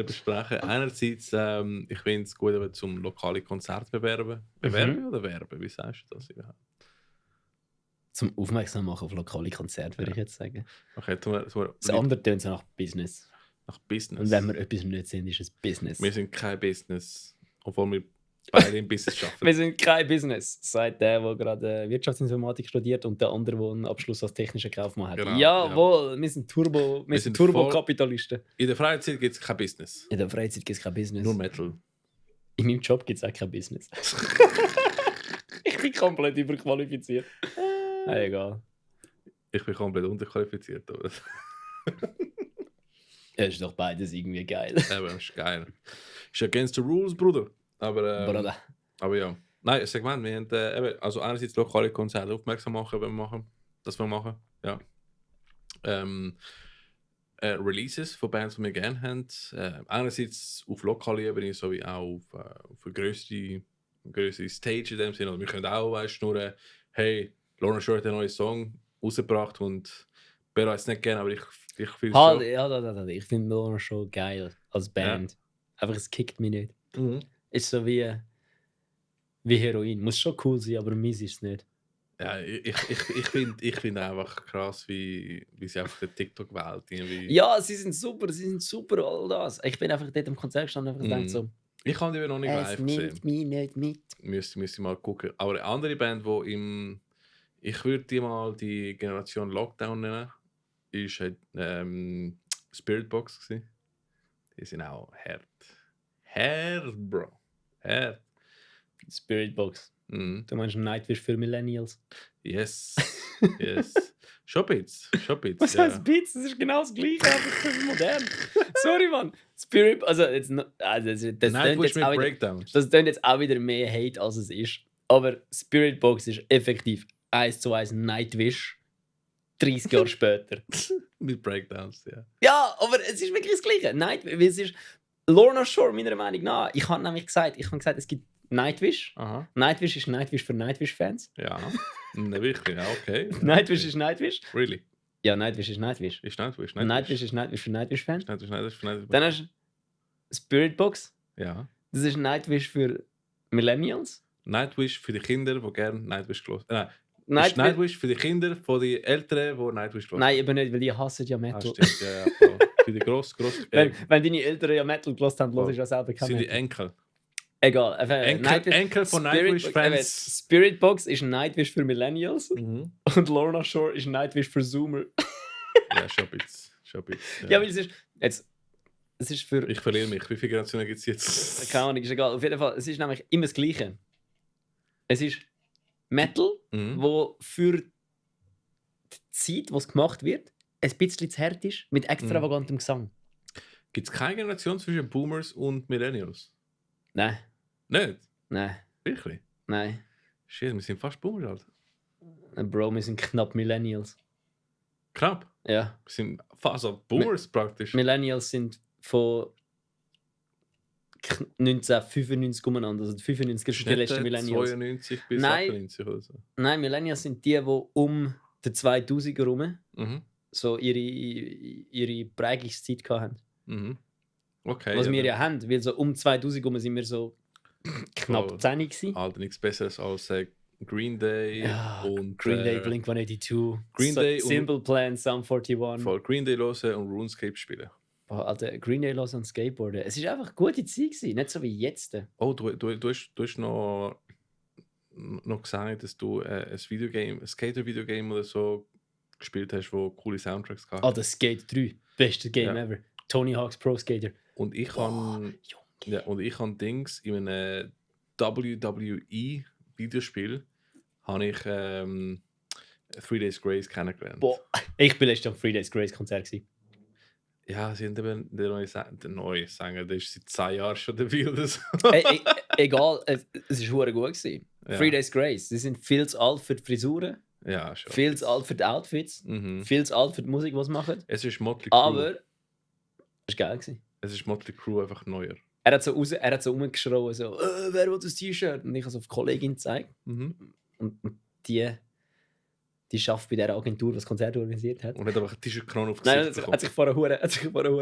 besprechen. Einerseits, ich finde es gut, wenn wir zum lokalen Konzert bewerben. Bewerben oder werben? Wie sagst du das überhaupt? Zum Aufmerksam machen auf lokale Konzerte, würde ich jetzt sagen. Okay, das andere tönt so nach Business. Nach Business. Und wenn wir etwas nicht sind, ist es Business. Wir sind kein Business. Obwohl wir beide im Business arbeiten. Wir sind kein Business, sagt der gerade Wirtschaftsinformatik studiert und der andere, der einen Abschluss als technischer Kaufmann hat. Genau, jawohl, wir sind Turbo-Kapitalisten. In der Freizeit gibt es kein Business. In der Freizeit gibt es kein Business. Nur Metal. In meinem Job gibt es auch kein Business. Ich bin komplett überqualifiziert. Egal. Ich bin komplett unterqualifiziert. Ja, ist doch beides irgendwie geil. Eben, ist geil. Ist against the rules, Bruder. Aber ja. Nein, ein Segment. Wir haben also einerseits lokale Konzerte aufmerksam machen, wenn wir machen. Das wir machen. Ja. Releases von Bands, die wir gerne haben. Einerseits auf lokaler Ebene sowie auch auf eine größere Stage in dem Sinne. Also wir können auch schnurren, hey, Lorna Shore hat einen neuen Song rausgebracht und Bero hat es nicht gerne, aber ich finde es schon. Ja, ich finde Lorna Shore geil als Band. Ja. Einfach, es kickt mich nicht. Mhm. Ist so wie Heroin. Muss schon cool sein, aber mies ist es nicht. Ja, ich find einfach krass, wie sie auf der TikTok-Welt irgendwie... Ja, sie sind super, all das. Ich bin einfach dort am Konzert gestanden und einfach gedacht so... Ich habe die noch nicht live gesehen. Es nimmt mich nicht mit. Müsste mal gucken. Aber eine andere Band, die im... Ich würde die mal die Generation Lockdown nennen, ist Spiritbox gewesen. Die sind auch hart. Hart, Bro. Hart. Spiritbox. Mhm. Du meinst Nightwish für Millennials? Yes. Schon Bits. Was heißt Bits? Das ist genau das Gleiche, aber für modern. Sorry, Mann. Spirit, das Nightwish mit Breakdowns. Das klingt jetzt auch wieder mehr Hate, als es ist. Aber Spiritbox ist effektiv 1:1 Nightwish 30 Jahre später. Mit Breakdowns, ja. Ja, aber es ist wirklich das Gleiche. Nightwish, es ist Lorna Shore, meiner Meinung nach. Ich habe nämlich gesagt, es gibt Nightwish. Aha. Nightwish ist Nightwish für Nightwish-Fans. Ja, wirklich, ja, okay. Nightwish ist Nightwish. Really? Ja, Nightwish ist Nightwish. Nightwish ist Nightwish für Nightwish-Fans. Dann hast du Spiritbox. Ja. Das ist Nightwish für Millennials. Nightwish für die Kinder, die gerne Nightwish gehört haben. Nightwish für die Kinder von den Älteren, die Nightwish gehört haben. Nein, eben nicht, weil die hassen ja Metal. Stimmt, ja. Für die gross wenn deine Eltern ja Metal gehört haben, hörst du ja selber kein Metal. Sind die Enkel. Enkel. Egal. Enkel von Nightwish-Fans. Spiritbox ist Nightwish für Millennials und Lorna Shore ist Nightwish für Zoomer. Ja, schon ein bisschen. Ja, weil es ist für... Ich verliere mich. Wie viele Generationen gibt es jetzt? Keine Ahnung, ist egal. Auf jeden Fall, es ist nämlich immer das Gleiche. Es ist Metal, wo für die Zeit, wo es gemacht wird, ein bisschen zu hart ist, mit extravagantem Gesang. Gibt es keine Generation zwischen Boomers und Millennials? Nein. Nicht? Nein. Wirklich? Nein. Shit, wir sind fast Boomers, Alter. Bro, wir sind knapp Millennials. Knapp? Ja. Wir sind fast Boomers praktisch. Millennials sind von 1995 umeinander. Also 95 ist der letzte Millennials. 92 bis 98 oder so. Nein, Millennials sind die um den 2000er herum so ihre Prägungszeit hatten. Okay. Was wir ja haben, weil so um 2000 herum sind wir so knapp 10 gewesen. Alter, nichts Besseres als Green Day und Green Day, Blink-182, Green Day Simple Plan, Sum 41. Voll Green Day hören und RuneScape spielen. Alter, Green Day hören und Skateboarden. Es war einfach eine gute Zeit gewesen, nicht so wie jetzt. Oh, du hast noch gesagt, dass du ein Skater-Videogame oder so gespielt hast, wo coole Soundtracks hatte. Alter, Skate 3, beste Game ever. Tony Hawk's Pro Skater. Und ich habe Dings in einem WWE-Videospiel habe ich 3 Days Grace kennengelernt. Boah, ich bin letztens am 3 Days Grace Konzert gewesen. Ja, sie haben eben der neue Sänger, der ist seit 10 Jahren schon dabei oder so. Egal, es war gut gewesen. 3 Days Grace, sie sind viel zu alt für die Frisuren. Ja, schon. Viel zu alt für die Outfits. Viel zu alt für die Musik, was sie machen. Es ist Motley Crue. Aber es war geil gewesen. Es ist Motley Crue einfach neuer. Er hat so rumgeschrien, so, wer will das T-Shirt? Und ich habe es auf die Kollegin gezeigt. Und die arbeitet bei dieser Agentur, die das Konzert organisiert hat. Und hat aber ein T-Shirt genommen auf Gesicht. Nein, hat sich vorher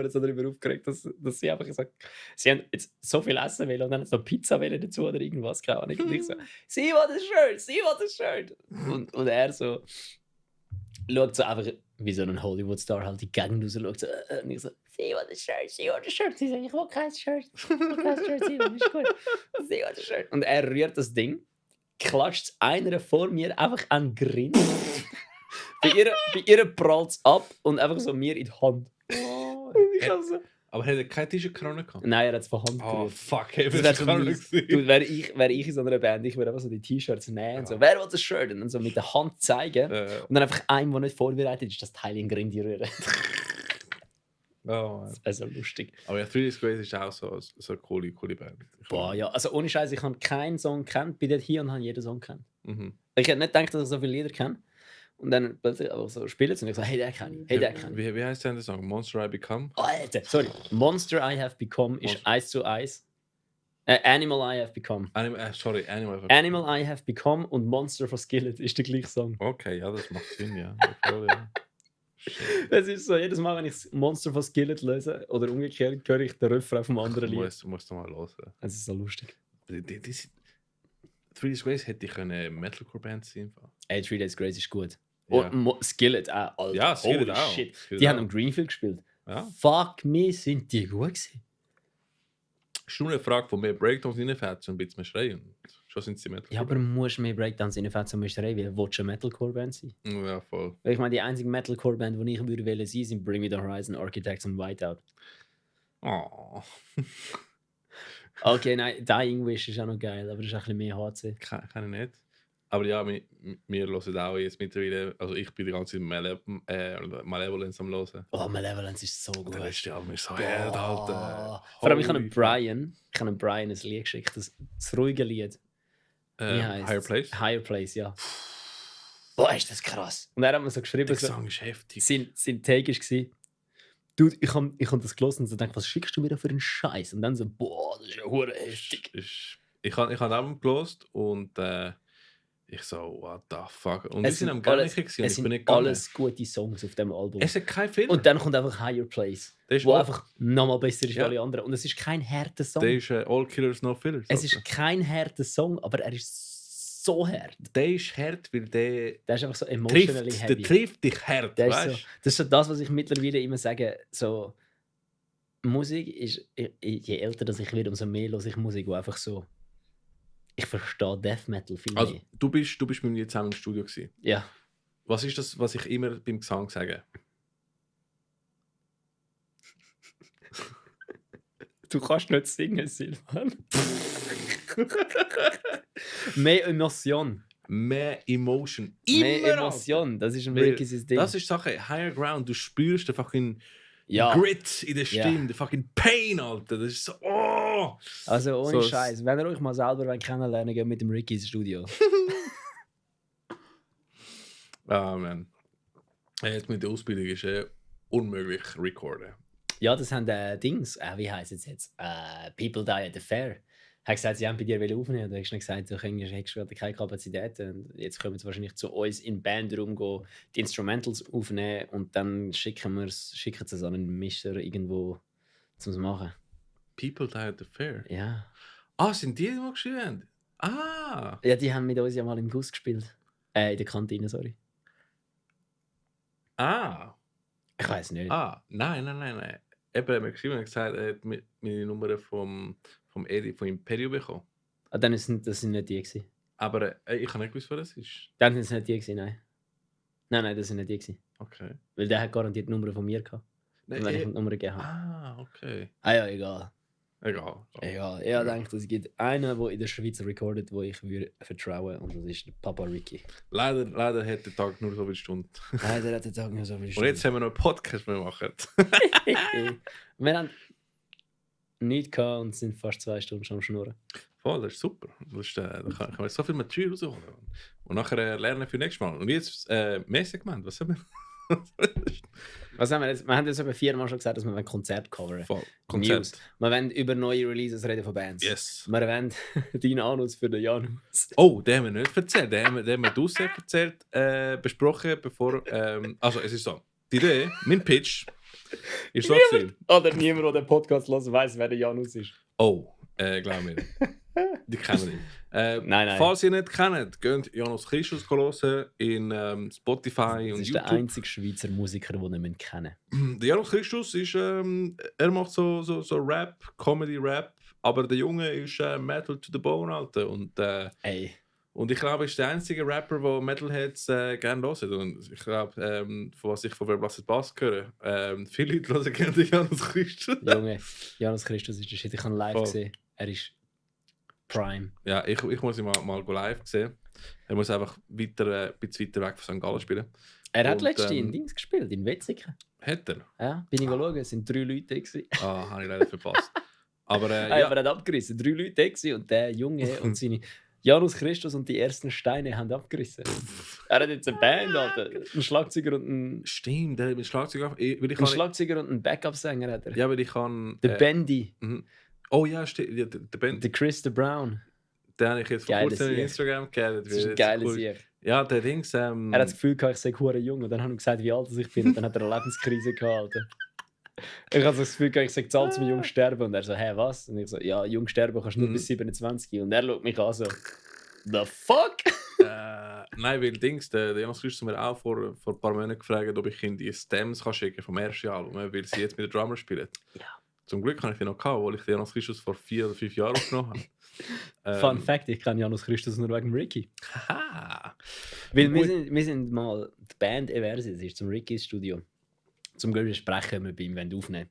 so darüber aufgeregt, dass sie einfach gesagt sie haben jetzt so viel essen wollen und dann noch Pizza wollen dazu oder irgendwas. Keine Ahnung. Und ich so, sie will das Shirt. Und er so schaut so einfach wie so ein Hollywood-Star halt die Gegend raus schaut so, und ich so, sie will das Shirt. Sie sagt, ich will kein Shirt. Sie ist gut. Sie will das Shirt. Und er rührt das Ding, klatscht einer vor mir einfach an den Grin. bei ihr prallt es ab und einfach so mir in die Hand. Und ich so, aber hat er kein T-Shirt genommen? Nein, er hat es von Hand gerührt. Oh fuck, wäre ich in so einer Band, ich würde einfach so die T-Shirts nehmen und so, wer will das Shirt? Und dann so mit der Hand zeigen und dann einfach einem, der nicht vorbereitet ist, das Teil in den Grind rühren. Oh, das wäre so lustig. Aber ja, 3 Days Grace ist auch so eine coole Band. Boah, ja, also ohne Scheiß, ich habe keinen Song gekannt, bin dort hier und habe jeden Song gekannt. Ich hätte nicht gedacht, dass ich so viele Lieder kenne. Und dann plötzlich aber so spielen sie und ich so, hey, der kann ich, Wie heißt denn der Song? Monster I Become? Oh, Alter, sorry. Monster I Have Become ist Eis zu Eis. Animal I Have Become. Animal I Have Become und Monster von Skillet ist der gleiche Song. Okay, ja, das macht Sinn, ja. Es ist so, jedes Mal, wenn ich das Monster von Skillet lese oder umgekehrt, höre ich den Refrain vom anderen Lied. Musst du mal hören. Es ist so lustig. 3 Days Grace hätte ich eine Metalcore-Band sein. 3 Days Grace ist gut. Ja. Und Skillet auch. Alter. Ja, Skillet Holy auch. Shit. Skillet die auch. haben am Greenfield gespielt. Ja. Fuck me, sind die gut gewesen. Es ist nur eine Frage, wo mehr Breakdowns reinfährt, um ein bisschen mehr schreien. Schon sind sie Metalcore. Ja, aber musst mehr Breakdowns reinfährt, zum Beispiel weil willst du eine Metalcore-Band sein? Ja, voll. Ich meine, die einzige Metalcore-Band, die ich würde wählen, sind Bring Me The Horizon, Architects und Whiteout. Oh. Okay, nein, Dying Wish ist auch noch geil, aber das ist ein bisschen mehr HC. Kann ich nicht. Aber ja, wir hören auch jetzt mittlerweile, also ich bin die ganze Zeit Malevolence am hören. Oh, Malevolence ist so gut. Der letzte Album ist so hart, Alter. Vor allem, ich habe Brian ein Lied geschickt, das ruhige Lied. Higher Place? Higher Place, ja. Boah, ist das krass. Und er hat mir so geschrieben, der Song ist heftig. Sein Take war, Dude, ich hab das gelesen und so gedacht, was schickst du mir da für einen Scheiß? Und dann so, boah, das ist ja hure heftig. Ich habe das Album gelesen und ich so, what the fuck. Und wir sind am alles, gewesen, es sind alles gute Songs auf dem Album. Es hat keinen Film. Und dann kommt einfach Higher Place, wo einfach nochmal besser ist als alle anderen. Und es ist kein harter Song. Der ist All Killers, No Fillers. Es ist kein harter Song, aber er ist so hart. Der ist hart, weil der ist einfach so emotionally heavy. Der trifft dich hart, weißt du? So, das ist so das, was ich mittlerweile immer sage. So, Musik ist, je älter das ich werde, umso mehr höre ich Musik, wo einfach so... Ich verstehe Death Metal viel mehr. Also, du bist mit mir zusammen im Studio gewesen. Ja. Was ist das, was ich immer beim Gesang sage? Du kannst nicht singen, Silvan. Mehr Emotion. Mehr Emotion. Mehr Emotion. Das ist ein wirklich sein Ding. Das ist Sache. Higher Ground. Du spürst den fucking ja. Grit in der Stimme. Der fucking Pain, Alter. Das ist so... Oh! Also ohne so Scheiß. Wenn ihr euch mal selber kennenlernen geht mit dem Ricky ins Studio. Ah, man. Jetzt mit der Ausbildung ist unmöglich recorden. Ja, das haben Dings. Wie heisst es jetzt? People Die at the Fair. Hat gesagt, sie haben bei dir aufnehmen. Du hast nicht gesagt, du hättest gerade keine Kapazitäten. Und jetzt kommen sie wahrscheinlich zu uns in den Bandraum gehen, die Instrumentals aufnehmen und dann schicken sie es an einen Mischer irgendwo zum machen. People Die at the Fair? Ja. Ah, sind die mal geschrieben haben? Ah! Ja, die haben mit uns ja mal im Bus gespielt. In der Kantine, sorry. Ah! Ich weiß nicht. Ah, nein. Eben, er hat mir geschrieben und gesagt, er hat meine Nummer vom Edi von Imperio bekommen. Ah, dann sind das nicht die gewesen. Aber ich habe nicht gewusst, wer das ist. Dann sind es nicht die gewesen, nein. Nein, das sind nicht die gewesen. Okay. Weil der hat garantiert die Nummer von mir gehabt. Nein, wenn ich die Nummer gegeben habe. Ah, okay. Ah ja, egal. Egal. Ich denke, es gibt einen, der in der Schweiz recordet, wo ich würde vertrauen, und das ist der Papa Ricky. Leider hat der Tag nur so viele Stunden. Leider hat der Tag nur so viele Und Stunden. jetzt haben wir noch einen Podcast, den wir machen. Wir haben nichts gehabt und sind fast 2 Stunden schon am Schnurren. Voll, das ist super. Da kann man so viel Material rausholen. Und nachher lernen für nächstes Mal. Und jetzt mehr Segment. Was haben wir? Was haben wir jetzt? Wir haben jetzt etwa 4 Mal schon gesagt, dass wir ein Konzert coveren. Voll. Konzert. News. Wir wollen über neue Releases reden von Bands. Yes. Wir wollen deinen Anus für den Janus. Oh, den haben wir nicht erzählt. Den haben wir draussen erzählt, besprochen, bevor... also, es ist so. Die Idee, mein Pitch, ist so gewesen. Oder niemand, der den Podcast hört, weiss, wer der Janus ist. Oh, glaub mir. Die kennen ihn. Nein. Falls ihr nicht kennt, geht Janus Christus hören in Spotify das und ist YouTube. Der einzige Schweizer Musiker, den wir kennen. Der Janus Christus ist, er macht so Rap, Comedy-Rap, aber der Junge ist Metal to the Bone, Alter. Und ich glaube, er ist der einzige Rapper, der Metalheads gerne hören. Und ich glaube, von was ich von Verblasset Bass höre, viele Leute hören gerne den Janus Christus. Junge, Janus Christus ist der Shit. Ich habe ihn live gesehen. Er ist Prime. Ja, ich muss ihn mal live sehen. Er muss einfach ein bisschen weiter weg von St. Gallen spielen. Er hat letztens in Dings gespielt, in Wetzikon. Hat er? Ja, bin ich schauen, es sind 3 Leute gewesen. Ah, habe ich leider verpasst. Aber ja. Aber er hat abgerissen. 3 Leute gewesen und der Junge und seine Janus Christus und die ersten Steine haben abgerissen. Er hat jetzt eine Band, Alter. Ein Schlagzeuger und ein... Stimmt, der hat mit Schlagzeuger... Ein Schlagzeuger und einen Backup-Sänger hat er. Ja, weil ich kann... Der Bendy. Oh ja, stimmt. Ja, der Bendy. Der Chris the Brown. Den habe ich jetzt vor kurzem auf Instagram gehabt. Das ist ein geiler Sieg. Ja, der Dings... Er hat das Gefühl gehabt, ich sei hure jung. Und dann habe ich gesagt, wie alt ich bin. Und dann hat er eine Lebenskrise gehabt, Alter. Ich habe das Gefühl gehabt, ich sage zu alt zum jung sterben. Und er so, hä, was? Und ich so, ja, jung sterben kannst du nur bis 27. Und er schaut mich an so, the fuck? Nein, weil Dings, der Janus Christus mir auch vor ein paar Monaten gefragt, ob ich ihm die Stems kann schicken vom ersten Album, weil sie jetzt mit der Drummer spielen. Ja. Zum Glück habe ich die noch gehabt, weil ich den Janus Christus vor 4 oder 5 Jahren aufgenommen habe. Fun Fact, ich kenne Janus Christus nur wegen Ricky. Haha! Weil wir sind mal die Band Eversis, ist zum Rickys Studio. Zum Glück sprechen wir bei ihm aufnehmen.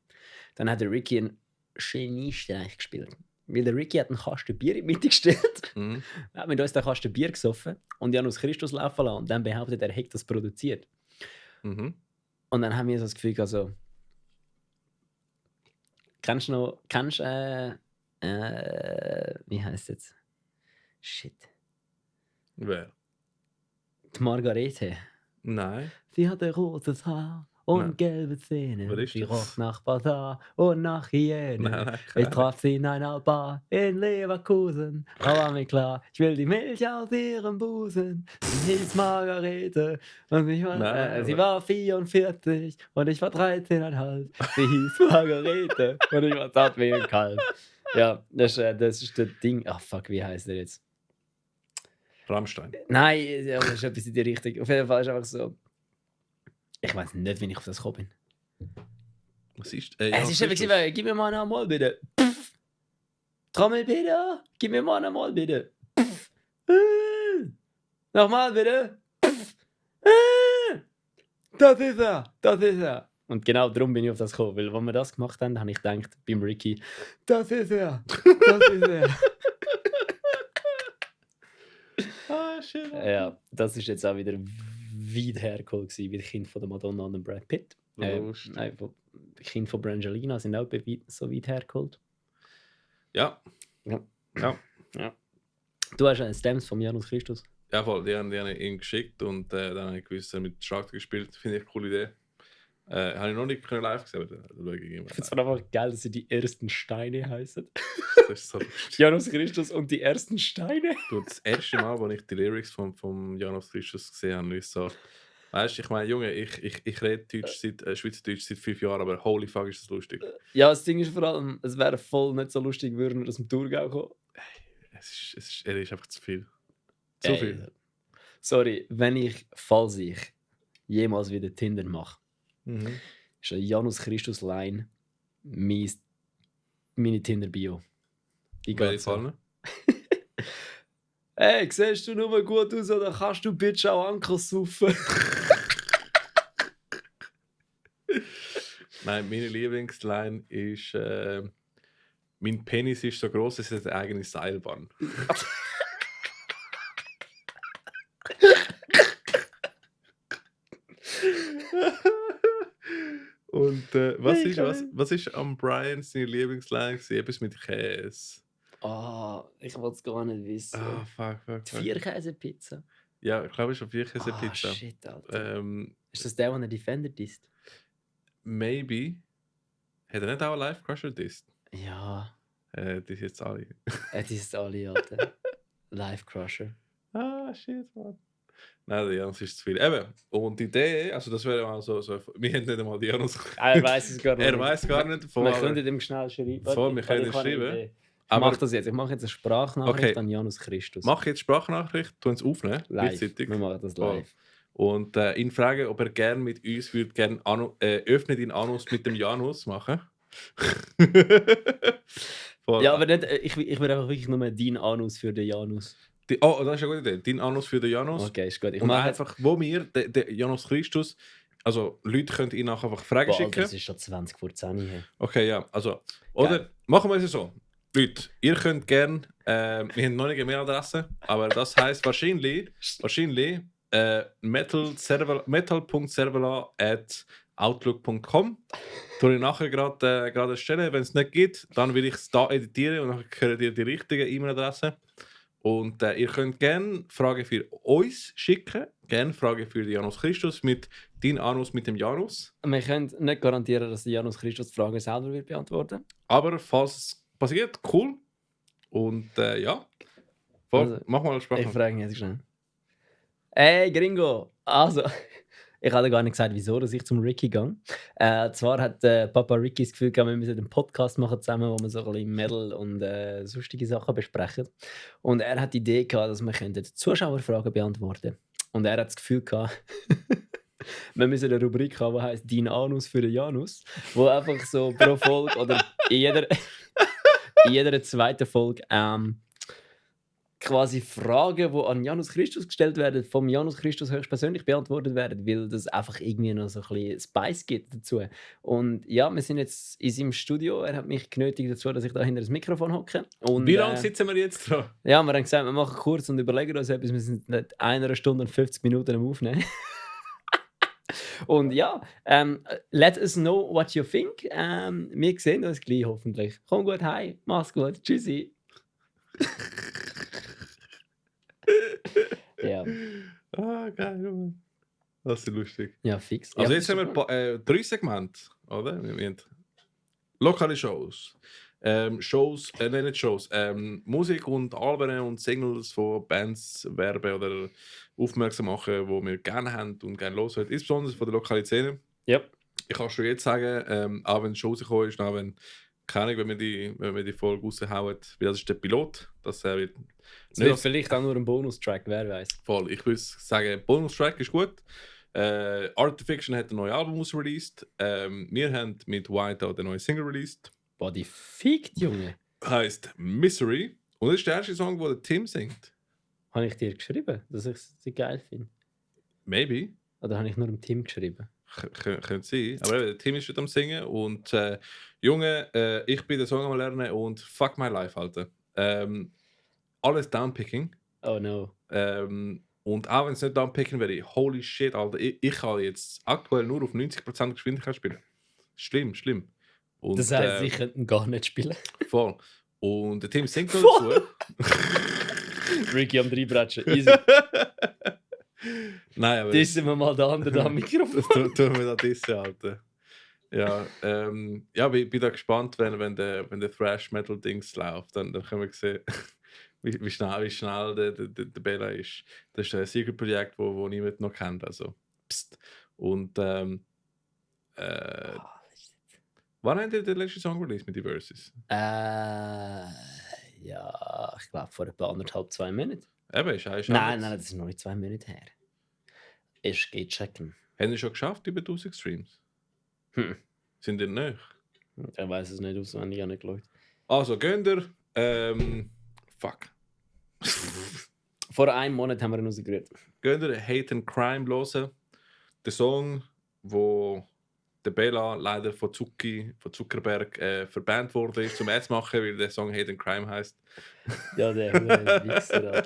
Dann hat der Ricky einen Geniestreich gespielt. Weil der Ricky hat einen Kasten Bier in die Mitte gestellt. Er hat mit uns den Kasten Bier gesoffen und Janus Christus laufen lassen. Und dann behauptet er hätte das produziert. Und dann haben wir so das Gefühl, also... Kennst du wie heisst es jetzt? Shit. Wer? Die Margarete. Nein. Sie hatte rotes Haar und gelbe Zähne. Sie roch nach Basar und nach Hyäne. Nein, ich traf sie in einer Bar in Leverkusen. Da war mir klar, ich will die Milch aus ihrem Busen. Sie hieß Margarete und sie war 44 und ich war 13,5. Sie hieß Margarete und ich war zart wie ein Kalb. Ja, das ist das Ding. Ach fuck, wie heißt der jetzt? Rammstein. Nein, das ist etwas in die Richtung. Auf jeden Fall ist einfach so. Ich weiß nicht, wie ich auf das gekommen bin. Was ist? Es ist einfach, gib mir mal einmal bitte. Pff. Trommel bitte. Gib mir mal einmal bitte. Pff. Nochmal bitte. Pff. Das ist er. Und genau darum bin ich auf das gekommen. Weil, als wir das gemacht haben, habe ich gedacht, beim Ricky, das ist er. Shit. Ja, das ist jetzt auch wieder weit hergeholt wie das Kind von der Madonna und dem Brad Pitt. Nein, die Kinder von Brangelina sind auch so weit hergeholt. Ja. Du hast einen Stems von Janus Christus. Ja, voll. Die haben ihn geschickt und dann habe ich gewusst, mit Schlagzeug gespielt. Finde ich eine coole Idee. Habe ich noch nicht live gesehen, aber da ich finde es einfach geil, dass sie die ersten Steine heißen. Das ist so lustig. Janus Christus und die ersten Steine. Du, das erste Mal, als ich die Lyrics vom Janus Christus gesehen habe, ist so, weißt du, ich meine, Junge, ich rede Schweizerdeutsch seit 5 Jahren, aber holy fuck ist das lustig. Ja, das Ding ist vor allem, es wäre voll nicht so lustig, würden wir aus dem Thurgau kommen. Er ist einfach zu viel. Zu viel. Sorry, falls ich jemals wieder Tinder mache, ist eine Janus Christus Line meine Tinder-Bio. Die geht so. Hey, siehst du nur gut aus oder kannst du bitte auch Anker saufen? Nein, meine Lieblingsline ist mein Penis ist so groß, es ist eine eigene Seilbahn. Und was ist am Brian seine Lieblingsline? Etwas mit Käse. Ich wollte es gar nicht wissen. Fuck. Die Vierkäse-Pizza. Ja, ich glaube, es ist eine Vierkäse-Pizza. Shit, Alter. Ist das der Defender ist? Maybe. Hat er nicht auch einen Live-Crusher disst? Ja. Die ist jetzt alle. Die ist alle, Alter. Live-Crusher. Shit, man. Nein, Janus ist zu viel. Eben, und die Idee, also das wäre mal so wir haben nicht einmal die Janus. Er weiß es gar nicht. Er weiß gar nicht. Wir können ihm schnell schreiben. Wir können ihm schreiben. Ich mache das jetzt. Ich mache jetzt eine Sprachnachricht an Janus Christus. Mach jetzt Sprachnachricht, tu uns aufnehmen. Live. Wir machen das live. Und ihn fragen, ob er gerne mit uns öffnet ihn Anus mit dem Janus machen. Ja, aber nicht, ich würde einfach wirklich nur dein Anus für den Janus. Das ist eine gute Idee. Dein Anus für den Janus. Okay, ist gut. Ich mache einfach, wo wir, der Janus Christus, also Leute können ihn auch einfach Fragen schicken. Das ist schon 20 vor 10 hier. Okay, ja, also, oder machen wir es so. Leute, ihr könnt gerne, wir haben noch eine E-Mail-Adresse, aber das heisst wahrscheinlich metal.servala@outlook.com. Tue ich nachher gerade erstellen. Wenn es nicht gibt, dann will ich es da editieren und dann kriegt ihr die richtige E-Mail-Adresse. Und ihr könnt gerne Fragen für uns schicken, gerne Fragen für Janus Christus mit dein Anus mit dem Janus. Wir können nicht garantieren, dass der Janus Christus die Frage selber wird beantworten. Aber falls es passiert, cool. Und ja, also, mach mal eine Sprache. Ich frage ihn jetzt schnell. Hey Gringo! Also, ich hatte gar nicht gesagt, wieso dass ich zum Ricky gehe. Zwar hat Papa Ricky das Gefühl gehabt, wir müssen einen Podcast machen zusammen, wo wir so ein bisschen Metal und sonstige Sachen besprechen. Und er hat die Idee gehabt, dass wir Zuschauerfragen beantworten können. Und er hat das Gefühl gehabt, wir müssen eine Rubrik haben, die heisst «Dein Anus für den Janus», wo einfach so pro Folge oder in jeder zweiten Folge quasi Fragen, die an Janus Christus gestellt werden, vom Janus Christus höchstpersönlich beantwortet werden, weil das einfach irgendwie noch so ein bisschen Spice gibt dazu. Und ja, wir sind jetzt in seinem Studio. Er hat mich genötigt dazu, dass ich da hinter das Mikrofon hocke. Wie lange sitzen wir jetzt dran? Ja, wir haben gesagt, wir machen kurz und überlegen uns etwas. Wir sind nicht 1 Stunde und 50 Minuten am Aufnehmen. Und ja, let us know what you think. Wir sehen uns gleich hoffentlich. Komm gut heim, mach's gut, tschüssi. Ja. Geil. Das ist lustig. Ja, fix. Also ja, jetzt haben wir 3 Segmente, oder? Wir haben lokale Shows. Nicht Shows. Musik und Alben und Singles von Bands werben oder aufmerksam machen, die wir gerne haben und gerne hören. Insbesondere von der lokalen Szene. Yep. Ich kann schon jetzt sagen, auch wenn die Show rausgekommen ist, auch wenn wenn wir die Folge raushauen, weil das ist der Pilot. Das wird vielleicht auch nur ein Bonustrack, wer weiß. Voll. Ich würde sagen, Bonustrack ist gut. Artifiction hat ein neues Album released. Wir haben mit White auch den neuen Single released. Body fickt, Junge. Heißt Misery. Und das ist der erste Song, den der Tim singt. Habe ich dir geschrieben, dass ich sie geil finde? Maybe. Oder habe ich nur dem Tim geschrieben? Könnte sein. Aber der Tim ist schon am Singen. Und Junge, ich bin den Song am Lernen und fuck my life, Alter. Alles Downpicking. Oh no. Und auch wenn es nicht Downpicking wäre, holy shit, Alter. Ich kann jetzt aktuell nur auf 90% Geschwindigkeit spielen. Schlimm. Und, das heisst, ich könnte ihn gar nicht spielen. Voll. Und der Tim singt noch dazu. Ricky am Dreibretschen. Easy. Nein, aber... Dissen wir mal den anderen am Mikrofon. Das tun wir da dissen, Alter. Ja, ich bin da gespannt, wenn der Thrash-Metal-Dings läuft. Dann können wir sehen, wie schnell der Bella ist. Das ist ein Secret-Projekt, wo niemand noch kennt. Also, pst. Und wann habt ihr den letzten Song released mit den Verses? Ja, ich glaube vor etwa 2 Monaten. Eben, ist eigentlich Nein, das ist noch nicht 2 Monate her. Ich gehe checken. Haben Sie schon geschafft über 1000 Streams? Sind ihr nicht? Ich weiß es nicht auswendig, ich habe nicht geschaut. Also, gehen ihr. Fuck. Vor einem Monat haben wir ihn rausgerührt. Gehen ihr Hate and Crime hören? Der Song, wo der Bella leider von Zuckerberg verbannt wurde, zum Ads machen, weil der Song Hate and Crime heisst. Ja, der Wichser.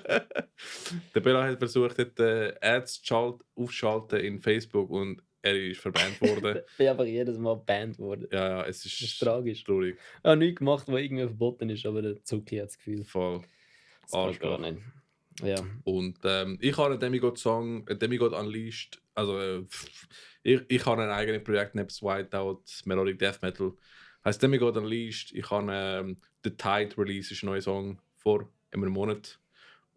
Der Bella hat versucht, Ads aufzuschalten in Facebook und er ist verbannt worden. Ich bin einfach jedes Mal gebannt worden. Ja, es ist, Das ist tragisch. traurig. Ich habe nichts gemacht, was irgendwie verboten ist, aber der Zucki hat das Gefühl. Voll. Das geht gar nicht. Ja. Und ich habe einen Demigod-Song, Demigod Unleashed. Also, ich habe ein eigenes Projekt neben Whiteout, Melodic Death Metal. Heißt Demigod Unleashed. Ich habe The Tide Release, ist ein neuer Song vor einem Monat.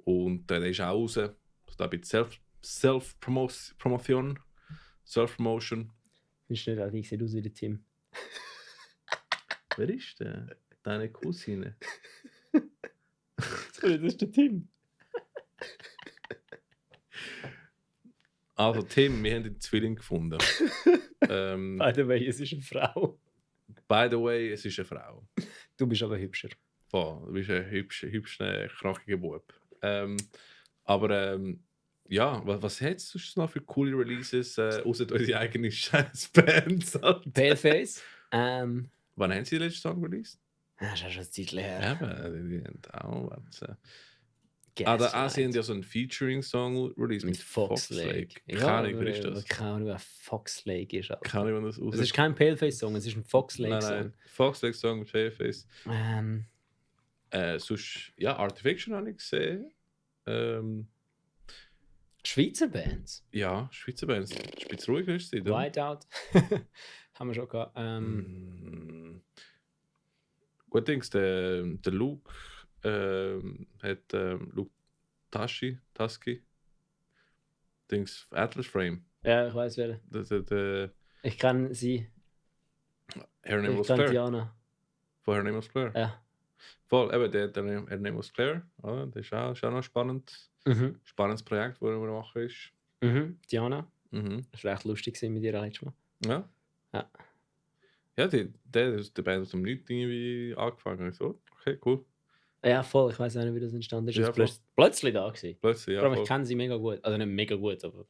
Und der ist auch raus. Also, da ein bisschen Self-Promotion. Self-Promotion. Findest du nicht, also ich sehe aus wie der Tim. Wer ist der? Deine Cousine. Sorry, das ist der Tim. Also Tim, wir haben den Zwilling gefunden. By the way, es ist eine Frau. By the way, es ist eine Frau. Du bist aber hübscher. Boah, du bist ein hübscher, krachiger Bub. Ja, was hat es sonst noch für coole Releases, außer unsere eigenen Scheiß-Bands? Paleface. Wann haben sie den letzten Song released? Das ist schon ein Zeitchen her. Eben, die haben auch was. Sie haben ja so einen Featuring-Song released mit Fox Lake. Keine Ahnung, wer ist das? Keine Ahnung, wer Fox Lake ist. Keine Ahnung, wann das Es ist kein Paleface-Song, es ist ein Fox Lake-Song. Nein, Fox Lake-Song mit Paleface. Sonst, ja, Artifiction habe ich gesehen. Schweizer Bands? Ja, Schweizer Bands. Spitz ruhig ist sie, oder? Whiteout. Haben wir schon gehabt. Gut, Dings, der Luke hat Luke Tusky. Dings, Atlas Frame. Ja, ich weiß wer. Ich kann sie. Her Name Ich Was kann Claire. Diana. Von Her Name Was Claire. Ja. Voll, eben, der Her Name Was Claire. Ja, das ist auch noch spannend. Spannendes Projekt, das wir machen ist. Diana. Das war echt lustig mit ihr letztes Mal. Ja. Ja. Ja, der ist der Band aus dem Nichts irgendwie angefangen. So, okay, cool. Ja, voll. Ich weiß auch nicht, wie das entstanden ist. Ja, plötzlich da gewesen. Plötzlich, ja. Aber ich kenne sie mega gut. Also nicht mega gut, aber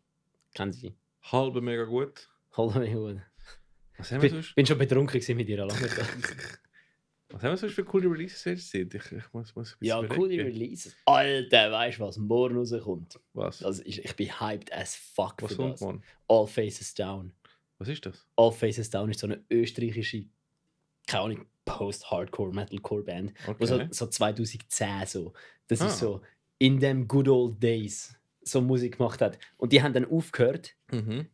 ich kenne sie. Halbe mega gut. Halbe mega gut. Was haben wir sonst? Ich bin schon betrunken mit ihr lange. Was haben wir sonst für coole Releases jetzt? Ich muss ja, coole Releases. Alter, weißt du, was morgen rauskommt? Was? Also ich bin hyped as fuck was für das. Man? All Faces Down. Was ist das? All Faces Down ist so eine österreichische, keine Ahnung, Post-Hardcore Metalcore Band. Okay. So 2010 so. Das ist so in them good old days so Musik gemacht hat. Und die haben dann aufgehört und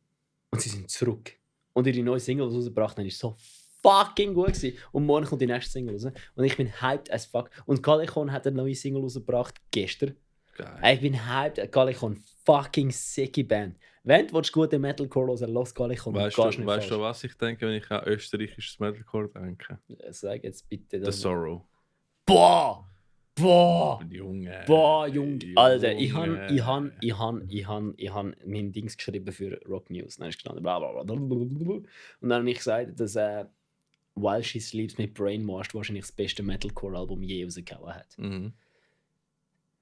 sie sind zurück. Und ihre neue Single, die sie rausgebracht haben, ist so fucking gut gewesen. Und morgen kommt die nächste Single raus. Und ich bin hyped as fuck. Und Gallichon hat eine neue Single rausgebracht gestern. Geil. Ich bin hyped. Gallichon, fucking sicke Band. Wenn du gute Metalcore hören, los Gallichon. Weißt du, was ich denke, wenn ich an österreichisches Metalcore denke? Sag jetzt bitte. The Sorrow. Boah! Junge. Alter, ich han mein Dings geschrieben für Rock News. Dann ist gestanden, bla bla bla. Und dann habe ich gesagt, dass While She Sleeps mit Brainwashed wahrscheinlich das beste Metalcore-Album je rausgehauen hat.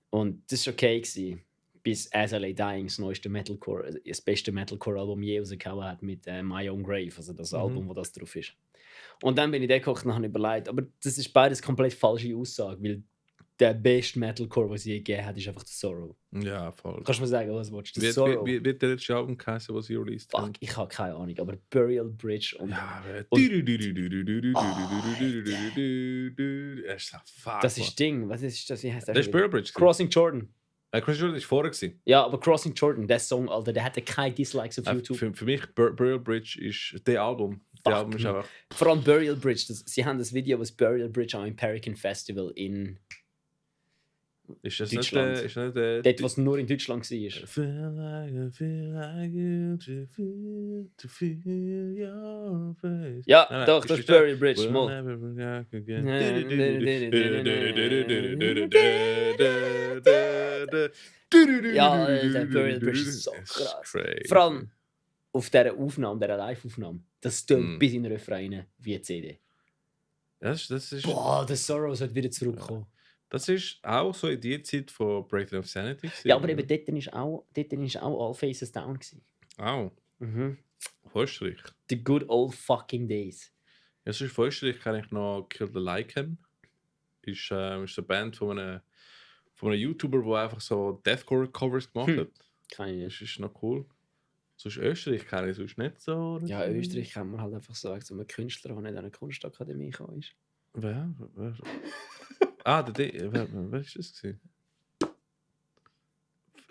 Und das war okay gewesen, bis As I Lay Dying das neueste Metalcore, das beste Metalcore-Album je rausgehauen hat mit My Own Grave, also das Album, wo das drauf ist. Und dann bin ich da gekocht und habe überlegt, aber das ist beides komplett falsche Aussage, weil der beste Metalcore, den es je gegeben hat, ist einfach The Sorrow. Ja, voll. Kannst du mir sagen, was willst du? Wie wird der letzte Album geheißen, was sie released haben? Fuck, ich habe keine Ahnung, aber Burial Bridge und... Das ist Ding, was ist das? Wie heißt das? Das ist Burial Bridge. Crossing Jordan. Crossing Jordan ist vorher gewesen. Ja, aber Crossing Jordan, der Song, Alter, der hatte keine Dislikes auf YouTube. Für mich, Burial Bridge ist der Album. Der Album ist einfach... Vor allem Burial Bridge. Sie haben das Video, was Burial Bridge am American Festival in... Ist das Deutschland. nicht Dort, was nur in Deutschland war. Ja, doch, das ist Burial Bridge. Ja, der Burial Bridge ist so krass. Vor allem auf dieser Aufnahme, dieser Live-Aufnahme, das tönt bis in den Refrain rein wie eine CD. Das ist, Boah, der Sorrow sollte wieder zurückkommen. das ist auch so in die Zeit von Breaking of Sanity. Ja, aber eben dort war auch All Faces Down. Auch. Mhm. Österreich. The good old fucking days. Ja, sonst von Österreich kann ich noch Kill the Lycan. Ist eine Band von einem YouTuber, der einfach so Deathcore-Covers gemacht hat. Kann ich nicht. Das ist noch cool. Sonst Österreich kann ich sonst nicht so. Ja, Österreich kann man halt einfach sagen, so ein Künstler, der nicht an eine Kunstakademie gekommen ist. Wer? wer war das? Gewesen?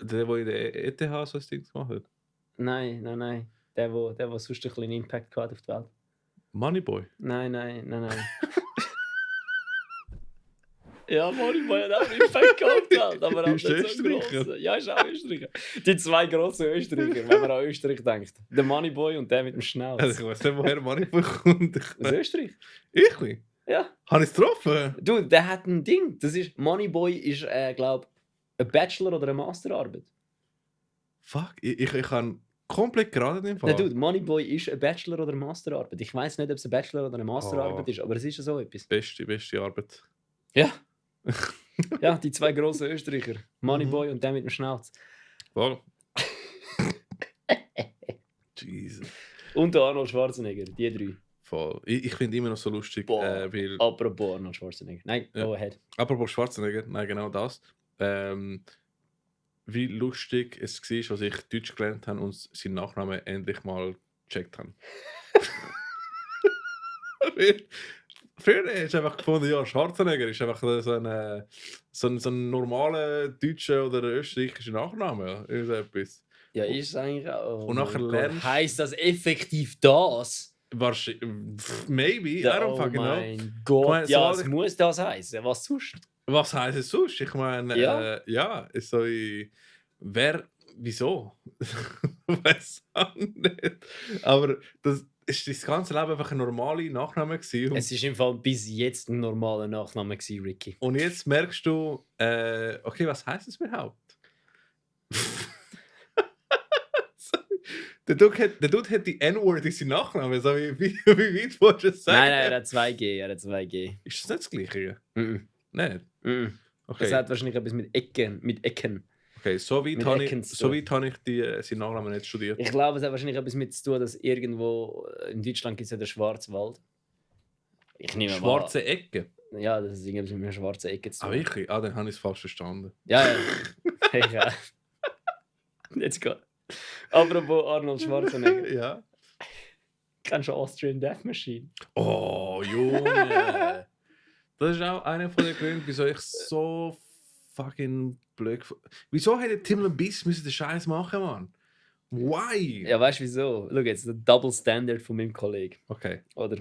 Der in der ETH so ein Ding gemacht hat? Nein. Der sonst ein bisschen Impact hat auf die Welt. Moneyboy? Nein. Ja, Moneyboy hat auch einen Impact gehabt, aber auch nicht so gross. Ja, ist auch Österreicher. Die zwei grossen Österreicher, wenn man an Österreich denkt. Der Moneyboy und der mit dem Schnauz. Also ich weiß nicht, woher Moneyboy kommt. Aus Österreich? Ich? Ja. Habe ich es getroffen? Du, der hat ein Ding. Das ist, Moneyboy ist, glaube ich, ein Bachelor- oder eine Masterarbeit. Fuck, ich kann komplett gerade den Fall. Nein, dude, Moneyboy ist ein Bachelor- oder eine Masterarbeit. Ich weiß nicht, ob es ein Bachelor- oder eine Masterarbeit ist, aber es ist ja so etwas. Beste Arbeit. Ja. Ja, die zwei grossen Österreicher. Moneyboy und der mit dem Schnauz. Voll. Jesus. Und der Arnold Schwarzenegger, die drei. Voll. Ich finde immer noch so lustig, weil... Apropos Arnold Schwarzenegger. Nein, Ja. go ahead. Apropos Schwarzenegger, nein, genau das. Wie lustig es war, als ich Deutsch gelernt habe und seinen Nachnamen endlich mal gecheckt habe. Früher hast du einfach gefunden, ja, Schwarzenegger ist einfach so ein normaler deutscher oder österreichischer Nachname. Irgendetwas. Ja, ist es eigentlich auch. Und nachher lernst... Heißt das effektiv das? Wahrscheinlich... Maybe, I don't fucking know. Oh mein Gott, Ich ja, meine, es muss das heißen. Was sonst? Was heisst es sonst? Ich meine, Ja. ist so wer, wieso? Weiß auch nicht. Aber das ist das ganze Leben einfach ein normaler Nachname gewesen. Es war im Fall bis jetzt ein normaler Nachname gewesen, Ricky. Und jetzt merkst du, okay, was heisst es überhaupt? Der Dude hat die N-Word in seinem Nachnamen. So wie weit wolltest du es sagen? Nein, er hat 2G. Ist das nicht das Gleiche? Mhm. Nicht? Mhm. Okay. Das hat wahrscheinlich etwas mit Ecken. Okay, so weit habe ich seinen Nachnamen nicht studiert. Ich glaube, es hat wahrscheinlich etwas mit zu tun, dass irgendwo in Deutschland gibt es ja den Schwarzwald. Ich nehme Schwarze Ecke? Ja, das ist irgendwas mit einer schwarzen Ecke zu tun. Ah, wirklich? Ah, dann habe ich es falsch verstanden. Ja. Ja. Let's go. Apropos Arnold Schwarzenegger. Ja. Kennst du Austrian Death Machine? Oh, Junge! Das ist auch einer von den Gründen, wieso ich so fucking blöd... Wieso hätte Tim Lambiss den Scheiß machen, Mann? Why? Ja, weißt du wieso? Schau jetzt, der Double Standard von meinem Kollegen. Okay. Oder?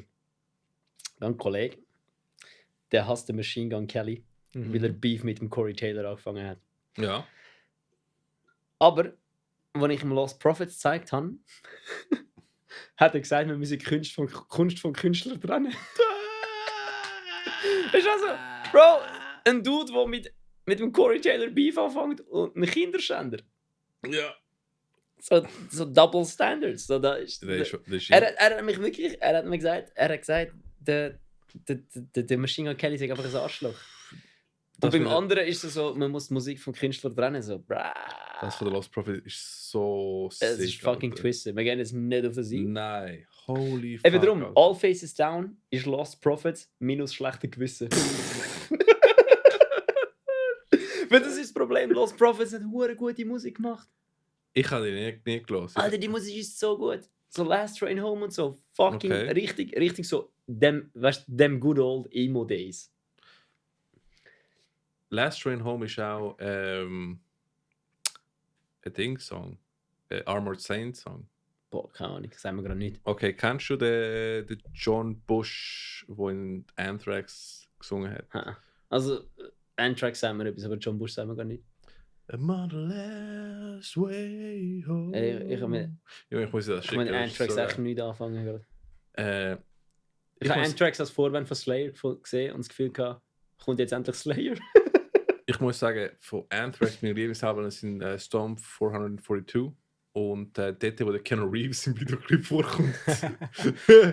Ein Kollege, der hasst den Machine Gun Kelly, weil er Beef mit dem Corey Taylor angefangen hat. Ja. Aber, als ich ihm Lost Prophets gezeigt habe, hat er gesagt, wir müssen Kunst vom Künstler trennen. Ist also, Bro, ein Dude, der mit dem Corey Taylor Beef anfängt und ein Kinderschänder. Ja. So Double Standards. So, er hat mir gesagt, der Machine Gun Kelly ist einfach ein Arschloch. Und beim anderen ist es so, man muss die Musik vom Künstler trennen. So, brah. Das von der Lost Prophet ist so sick. Es ist fucking twisted. Wir gehen jetzt nicht auf den Sieg. Nein. Holy fuck. Eben darum, All Faces Down ist Lost Prophets minus schlechte Gewissen. Weil das ist das Problem. Lost Prophets hat hure gute Musik gemacht. Ich habe die nie gelesen. Alter, die Musik ist so gut. So Last Train Home und so. Fucking Okay. richtig so. Them good old Emo Days. Last Train Home ist auch ein Ding-Song. Armored Saint-Song. Boah, keine Ahnung, das sagen wir gerade nicht. Okay, kennst du den John Bush, der in Anthrax gesungen hat? Also, Anthrax sagen wir etwas, aber John Bush sagen wir gar nicht. A motherless way home. Ich muss das schicken. Ich mit Anthrax echt nicht anfangen gerade. Ich habe muss... Anthrax als Vorband von Slayer gesehen und das Gefühl gehabt, kommt jetzt endlich Slayer. Ich muss sagen, von Anthrax meine Lieblingsalben sind Storm 442 und dort, wo der Keanu Reeves im Videoclip vorkommt.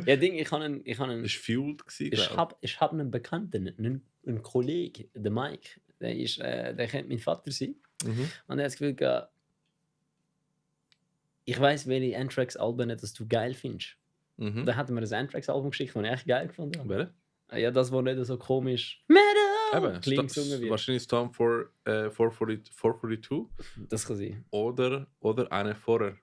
Ja, ich habe einen... Das war Fueled. Ich hab einen Bekannten, einen Kollegen, den Mike, der kennt meinen Vater sein. Und er hat das Gefühl gehabt, ich weiss, welche Anthrax-Alben du geil findest. Dann hat er mir das Anthrax-Album geschickt, das ich echt geil gefunden habe. Welche? Ja, das, was nicht so komisch Metal klingt gesungen wird. Wahrscheinlich Storm 442. Das kann sein. Oder eine vorher.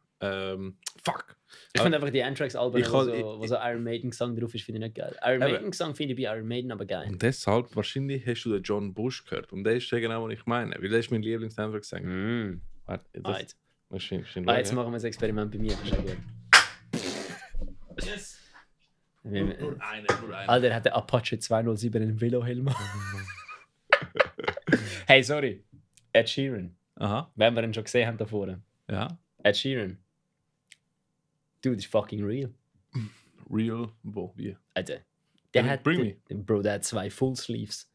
Fuck! Ich finde einfach die Anthrax-Alben, wo so Iron Maiden-Gesang drauf ist, finde ich nicht geil. Iron Maiden-Gesang finde ich bei Iron Maiden aber geil. Und deshalb, wahrscheinlich hast du den John Bush gehört. Und der ist ja genau, was ich meine. Weil der ist mein Lieblings-Anthrax-Sänger. Jetzt machen wir das Experiment bei mir. Das ist ja gut. Yes! Nur eine. Alter, er hat den Apache 207 in den Velohelm. Hey, sorry. Ed Sheeran. Aha. Wenn wir ihn schon gesehen haben da vorne. Ja. Ed Sheeran. Dude, ist fucking real. Real? Wo? Wie? Alter. Der hat der hat 2 Full Sleeves.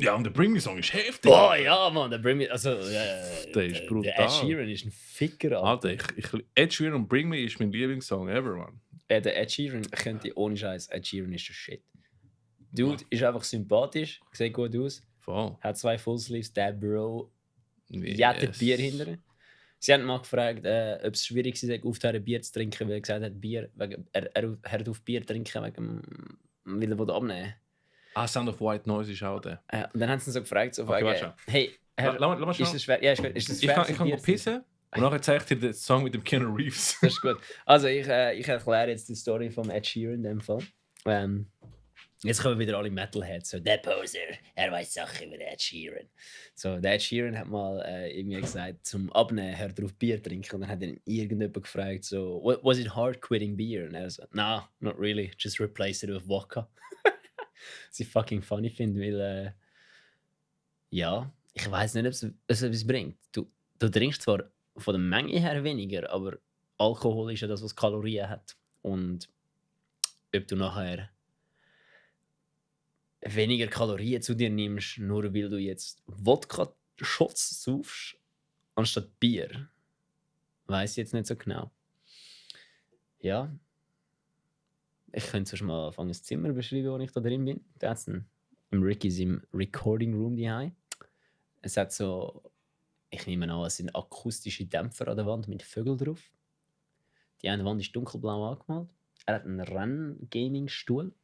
Ja, und der Bring Me Song ist heftig. Boah, ja, Mann, der Bring Me... Also, der ist brutal. Der Ed Sheeran ist ein Ficker, Alter. Ed Sheeran und Bring Me ist mein Lieblingssong ever, man. Der Ed Sheeran könnte ohne Scheiß. Ed Sheeran ist der Shit. Dude ist einfach sympathisch, sieht gut aus. Voll. Hat 2 Full Sleeves, der Bro. Jettet Bier hinterher. Sie haben mal gefragt, ob es schwierig sei, aufzuhören, Bier zu trinken, weil er gesagt hat, er hört auf Bier trinken, weil er abnehmen will. Sound of White Noise ist auch der. Und dann haben sie ihn so gefragt, hey, lass ist es schwer? Ja, ist es schwer? Ich kann mal pissen und nachher zeige ich dir den Song mit dem Keanu Reeves. Das ist gut. Also ich erkläre jetzt die Story vom Ed Sheeran in dem Fall. Jetzt kommen wieder alle Metalheads. So, der Poser, er weiß Sachen über Ed Sheeran. So, der Ed Sheeran hat mal irgendwie gesagt, zum Abnehmen hört er auf Bier trinken. Und dann hat ihn irgendjemand gefragt, so, was it hard quitting beer? Und er so, no, not really, just replace it with vodka. Was ich fucking funny finde, weil, ja, ich weiß nicht, ob es etwas bringt. Du trinkst zwar von der Menge her weniger, aber Alkohol ist ja das, was Kalorien hat. Und ob du nachher weniger Kalorien zu dir nimmst, nur weil du jetzt Wodka-Shots saufst, anstatt Bier, weiss ich jetzt nicht so genau. Ja. Ich könnte sonst mal anfangen, ein Zimmer beschreiben, wo ich da drin bin. Da hat's im Rickys im Recording Room daheim. Es hat so, ich nehme an, es sind akustische Dämpfer an der Wand mit Vögeln drauf. Die eine Wand ist dunkelblau angemalt. Er hat einen Renn-Gaming-Stuhl.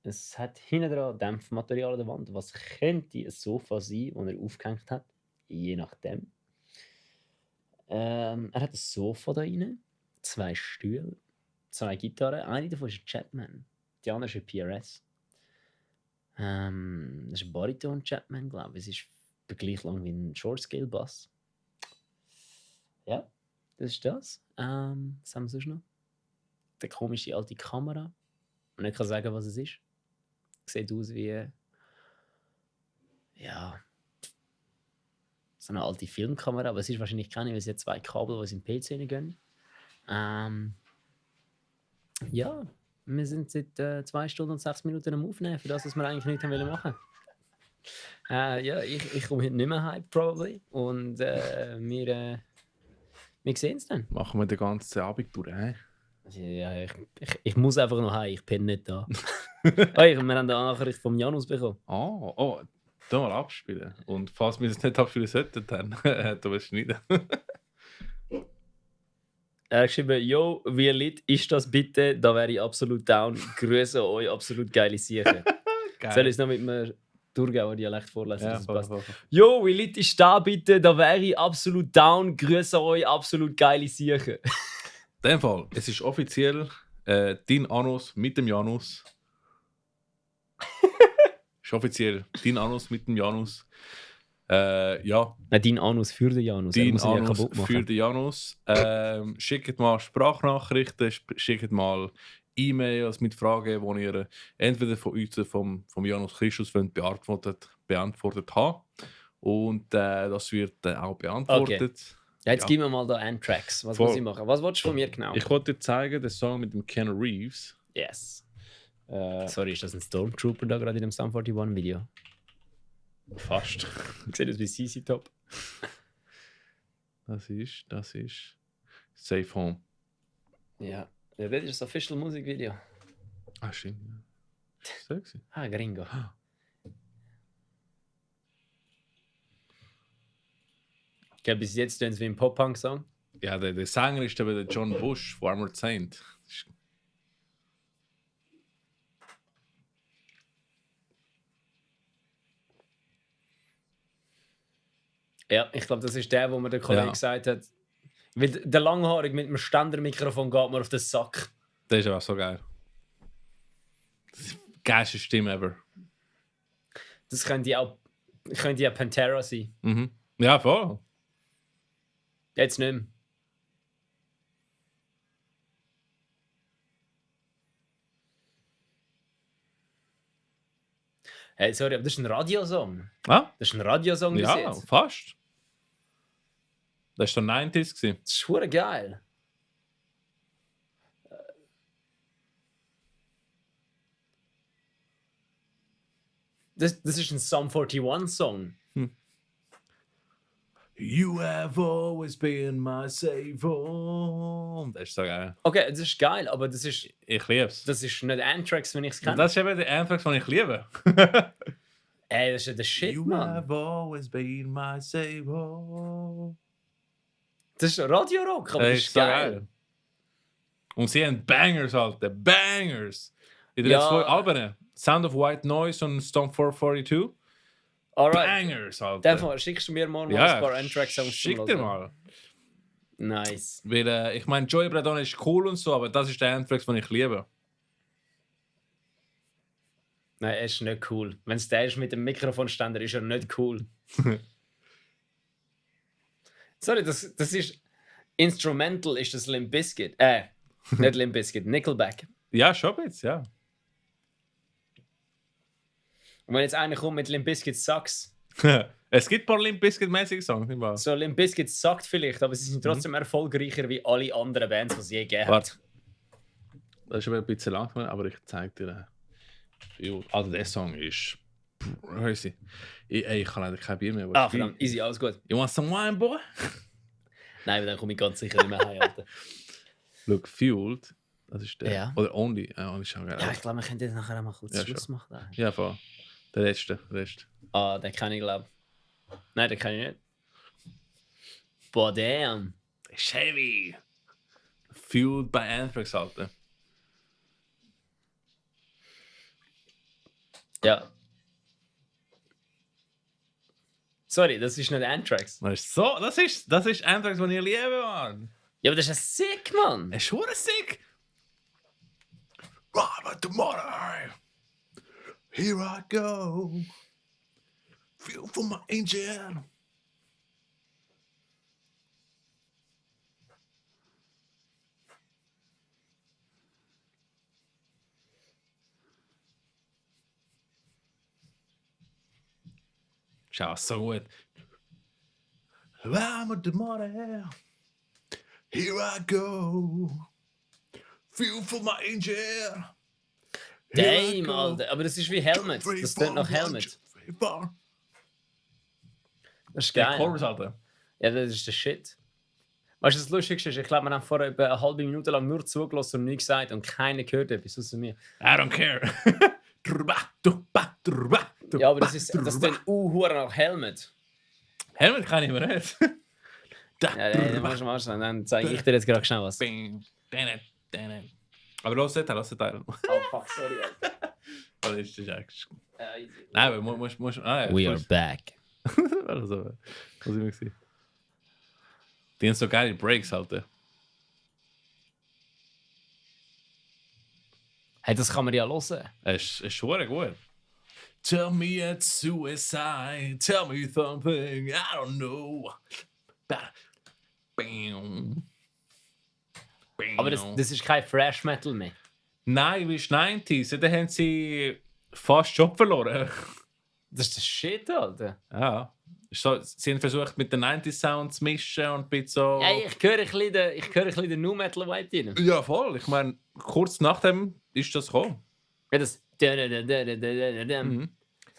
Es hat hinten dran Dämpfmaterial an der Wand. Was könnte ein Sofa sein, das er aufgehängt hat? Je nachdem. Er hat ein Sofa da rein, 2 Stühle, 2 Gitarren. Eine davon ist ein Chapman, die andere ist ein PRS. Das ist ein Bariton Chapman, glaube ich. Es ist gleich lang wie ein Short-Scale-Bass. Ja, das ist das. Was haben wir sonst noch? Die komische alte Kamera. Und ich kann sagen, was es ist. Sieht aus wie... Ja... So eine alte Filmkamera, aber es ist wahrscheinlich keine, weil es hat 2 Kabel, die in den PC gehen. Ja, wir sind seit 2 Stunden und 6 Minuten am Aufnehmen, für das, was wir eigentlich nicht machen wollten. Ja, ich komme heute nicht mehr heim, probably. Und wir sehen es dann. Machen wir den ganzen Abend durch, hä? Ja, ich muss einfach noch heim, ich bin nicht da. Hey, wir haben eine Nachricht vom Janus bekommen. Oh, da mal abspielen. Und falls wir es nicht abspielen sollten, dann du wirst schneiden. Er hat geschrieben, yo, wie lit ist das bitte? Da wäre ich absolut down. Grüße euch, absolut geile Siechen. Soll ich es noch mit einem Thurgauer Dialekt vorlesen? Ja, passt. Yo, wie lit ist da bitte? Da wäre ich absolut down. Grüße euch, absolut geile Siechen. In dem Fall, es ist offiziell dein Anus mit dem Janus. Ist offiziell dein Anus mit dem Janus. Ja. Nein, dein Anus für den Janus. Dein Anus für den Janus. Schickt mal Sprachnachrichten, schickt mal E-Mails mit Fragen, die ihr entweder von uns oder vom Janus Christus beantwortet habt. Und das wird auch beantwortet. Okay. Ja, jetzt gib mir mal da N-Tracks. Was muss ich machen? Was willst du von mir genau? Ich wollte dir zeigen, den Song mit dem Keanu Reeves. Yes. Sorry, ist das ein Stormtrooper da gerade in dem Sum 41 Video? Fast. Sieht das wie CC Top? Das ist Safe Home. Ja. Das ist das Official Musikvideo. Ah, stimmt. Sexy. Gringo. Ich glaube, bis jetzt tun sie wie ein Pop-Punk-Song. Ja, der Sänger ist aber der John Bush von Armored Saint. Ja, ich glaube, das ist der, wo mir der Kollege gesagt hat. Weil der Langhaarig mit dem Ständermikrofon geht mir auf den Sack. Das ist aber so geil. Das ist die geilste Stimme ever. Das könnte ja Pantera sein. Mhm. Ja, voll. Jetzt nicht mehr. Hey, sorry, aber das ist ein Radiosong. Ah? Das ist ein Radiosong bis Ja, jetzt. fast. Das war der 90s. Das ist verdammt geil. Das ist ein Sum 41 Song. You have always been my safe home. Das ist so geil. Okay, das ist geil, aber das ist... Ich lieb's. Das ist nicht Anthrax, wenn ich es kenne. Das ist eben der Anthrax, den ich liebe. Ey, das ist ja der Shit, You Mann. have always been my safe home. Das ist Radio-Rock, aber das ist so geil. Und sie haben Bangers, Alter. Bangers. In den letzten 2 Alben. Sound of White Noise und Storm 442. Alright. Bangers, Alter. Davon schickst du mir mal ein paar Anthrax-Songs. Schick dir mal. Nice. Weil, ich meine, Joey Bradon ist cool und so, aber das ist der Anthrax, den ich liebe. Nein, er ist nicht cool. Wenn es der ist mit dem Mikrofonständer, ist er nicht cool. Sorry, das ist... Instrumental ist das Limp Bizkit. Nicht Limp Bizkit, Nickelback. Ja, schon jetzt, ja. Und wenn jetzt einer kommt mit Limp Bizkit Sucks. Es gibt ein paar Limp Bizkit-mäßige Songs, nicht wahr? So, Limp Bizkit sagt vielleicht, aber sie sind trotzdem erfolgreicher wie alle anderen Bands, die es je gegeben hat. Das ist aber ein bisschen langsam, aber ich zeige dir. Also der Song ist... Crazy. Ich kann leider kein Bier mehr. Verdammt, easy, alles gut. You want some wine, boy? Nein, dann komme ich ganz sicher nicht mehr heim, Alter. Look, Fueled, das ist der. Ja. Oder Only. Only ist auch geil. Ja, ich glaube, wir können jetzt nachher mal kurz Schluss schon. machen. Ja, voll. Der letzte. Den kann ich, glaube ich. Nein, den kann ich nicht. Boah, damn. Chevy. Fueled by Anthrax, Alter. Ja. Sorry, das ist nicht Anthrax. Das ist Anthrax, den ich liebe, Mann. Ja, aber das ist ein Sick, Mann. Es ist schon sick. Robert the Mother. Here I go. Feel for my angel. Schau, so gut. Robert the Mother. Here I go. Feel for my angel. Damn, Alter. Aber das ist wie Helmet. Das klingt nach Helmet. Das ist geil. Chorus, Alter. Ja, das ist der Shit. Weißt du, das Lustigste ist, ich glaube, wir haben vorher etwa eine halbe Minute lang nur zugelassen und nichts gesagt und keiner gehört etwas außer mir. I don't care. Ja, aber das klingt Huren nach Helmet. Helmet kann ich mir nicht. Ja, dann musst du mal schauen. Dann zeige ich dir jetzt gerade schnell was. Aber los den Teil. Oh fuck, sorry, Alter. Das ist eigentlich... Nein, aber musst... We are back. Also, was ich mir gesehen. Die haben so geile Breaks, Alter. Hey, das kann man ja hören. Es ist schon gut. Tell me it's suicide. Tell me something. I don't know. Bam. Aber das ist kein Thrash Metal mehr. Nein, wie ist 90s? Dann haben sie fast Job verloren. Das ist der Shit, Alter. Ja. So, sie haben versucht, mit den 90s-Sound zu mischen und ein bisschen so... Ja, ich höre ein bisschen den Nu-Metal-Vibe rein. Ja, voll. Ich meine, kurz nachdem ist das gekommen. Ja, das... Mhm.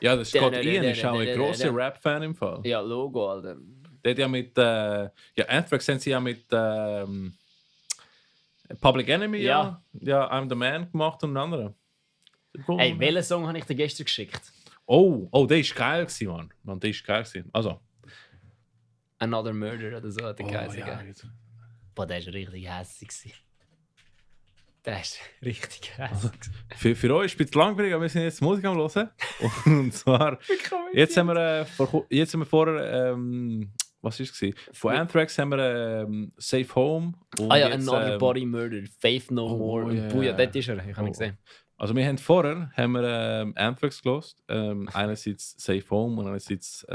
Ja, das Scott Ian ist auch ein grosser Rap-Fan im Fall. Ja, Logo, Alter. Der hat ja mit... ja, Anthrax haben sie ja mit... Public Enemy, ja. Ja, I'm the Man gemacht und anderen. Hey, welchen Song habe ich dir gestern geschickt? Oh, der ist geil gewesen, Mann. Der ist geil gewesen. Also. Another Murder oder so hat der geheißen. Ja. Boah, der war richtig hässlich. Der ist richtig hässlich. Also, für euch ist es ein bisschen langweilig, aber wir sind jetzt Musik am hören. Und zwar, jetzt haben wir vorher, was war es? Von Anthrax haben wir Safe Home. Und ja, jetzt, Another Body Murdered, Faith No More und Booyah, das ist er, ich habe ihn gesehen. Also wir haben vorher Anthrax gehört, einerseits Safe Home und einerseits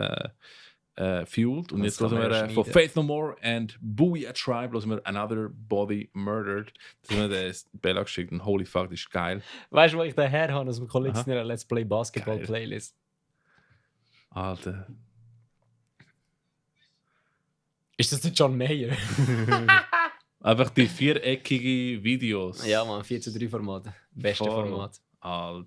Fueled. Und jetzt hören wir von Faith No More and Booyah Tribe hören wir Another Body Murdered. Das haben wir den Bella geschickt und holy fuck, das ist geil. Weißt du, wo ich den her habe aus dem Kollegen in einer Let's Play Basketball geil. Playlist? Alter. Ist das der John Mayer? Einfach die viereckige Videos. Ja, man, 4:3 Format. Beste Format. Alter.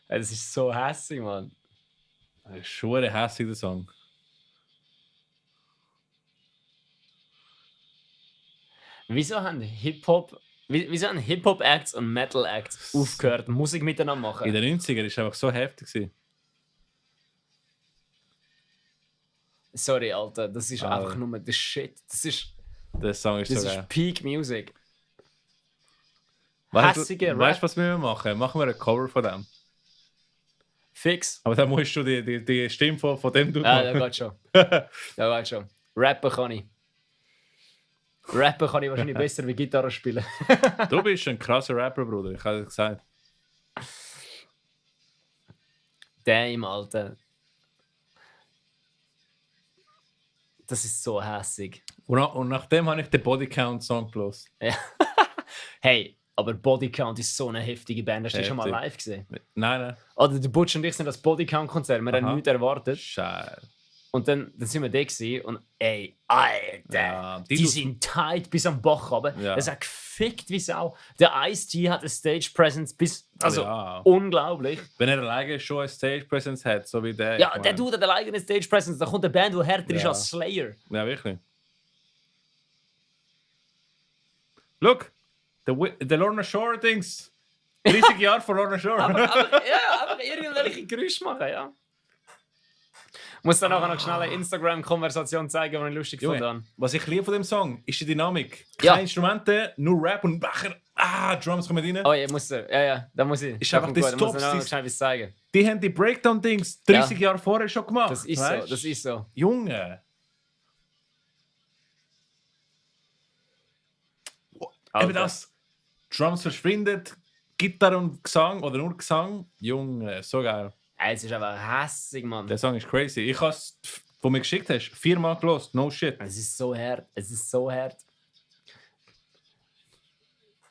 Das ist so hässlich, Mann. Das ist schon ein hässiger Song. Wieso haben Hip-Hop-Acts und Metal-Acts aufgehört, Musik miteinander machen? In den 90ern war es einfach so heftig. Sorry, Alter, das ist einfach nur der Shit. Der Song ist das so ist geil. Peak Music. Hässige Rap. Weißt du, was wir machen? Machen wir ein Cover von dem. Fix. Aber dann musst du die Stimme von dem machen. Ja, das geht schon. Rappen kann ich. Wahrscheinlich besser wie Gitarre spielen. Du bist ein krasser Rapper, Bruder. Ich habe es gesagt. Damn, Alter. Das ist so hässig. Und nachdem habe ich den Bodycount-Song gelesen. Ja. Hey, aber Bodycount ist so eine heftige Band. Hast du die schon mal live gesehen? Nein. Oder der Butch und ich sind das Bodycount-Konzert. Wir haben nichts erwartet. Scheiße. Und dann sind wir da gewesen und ey, Alter, ja, die sind tight bis am Bach runter. Ja. Das hat gefickt wie Sau. Der Ice-T hat eine Stage-Presence bis... Also, unglaublich. Wenn er alleine schon eine Stage-Presence hat, so wie der... Ja, der Dude hat alleine eine Stage-Presence. Da kommt eine Band, die härter ist als Slayer. Ja, wirklich. Look, der Lorna Shore-Dings. 30 Jahre vor Lorna Shore. aber irgendwelche Geräusche machen, ja. Muss dann nachher noch schnell eine Instagram-Konversation zeigen, die ich lustig fand. Was ich liebe von dem Song, ist die Dynamik. Keine Instrumente, nur Rap und nachher, Drums kommen rein. Oh ja, muss er. Ja, da muss ich. Ist einfach das Top. Muss noch schnell was zeigen. Die haben die Breakdown-Dings 30 Jahre vorher schon gemacht. Das ist so. Junge. Eben das. Drums verschwindet, Gitarre und Gesang oder nur Gesang. Junge, so geil. Es ist einfach hässig, Mann. Der Song ist crazy. Ich habe es, wo du mir geschickt hast, 4-mal gelost. No shit. Es ist so hart.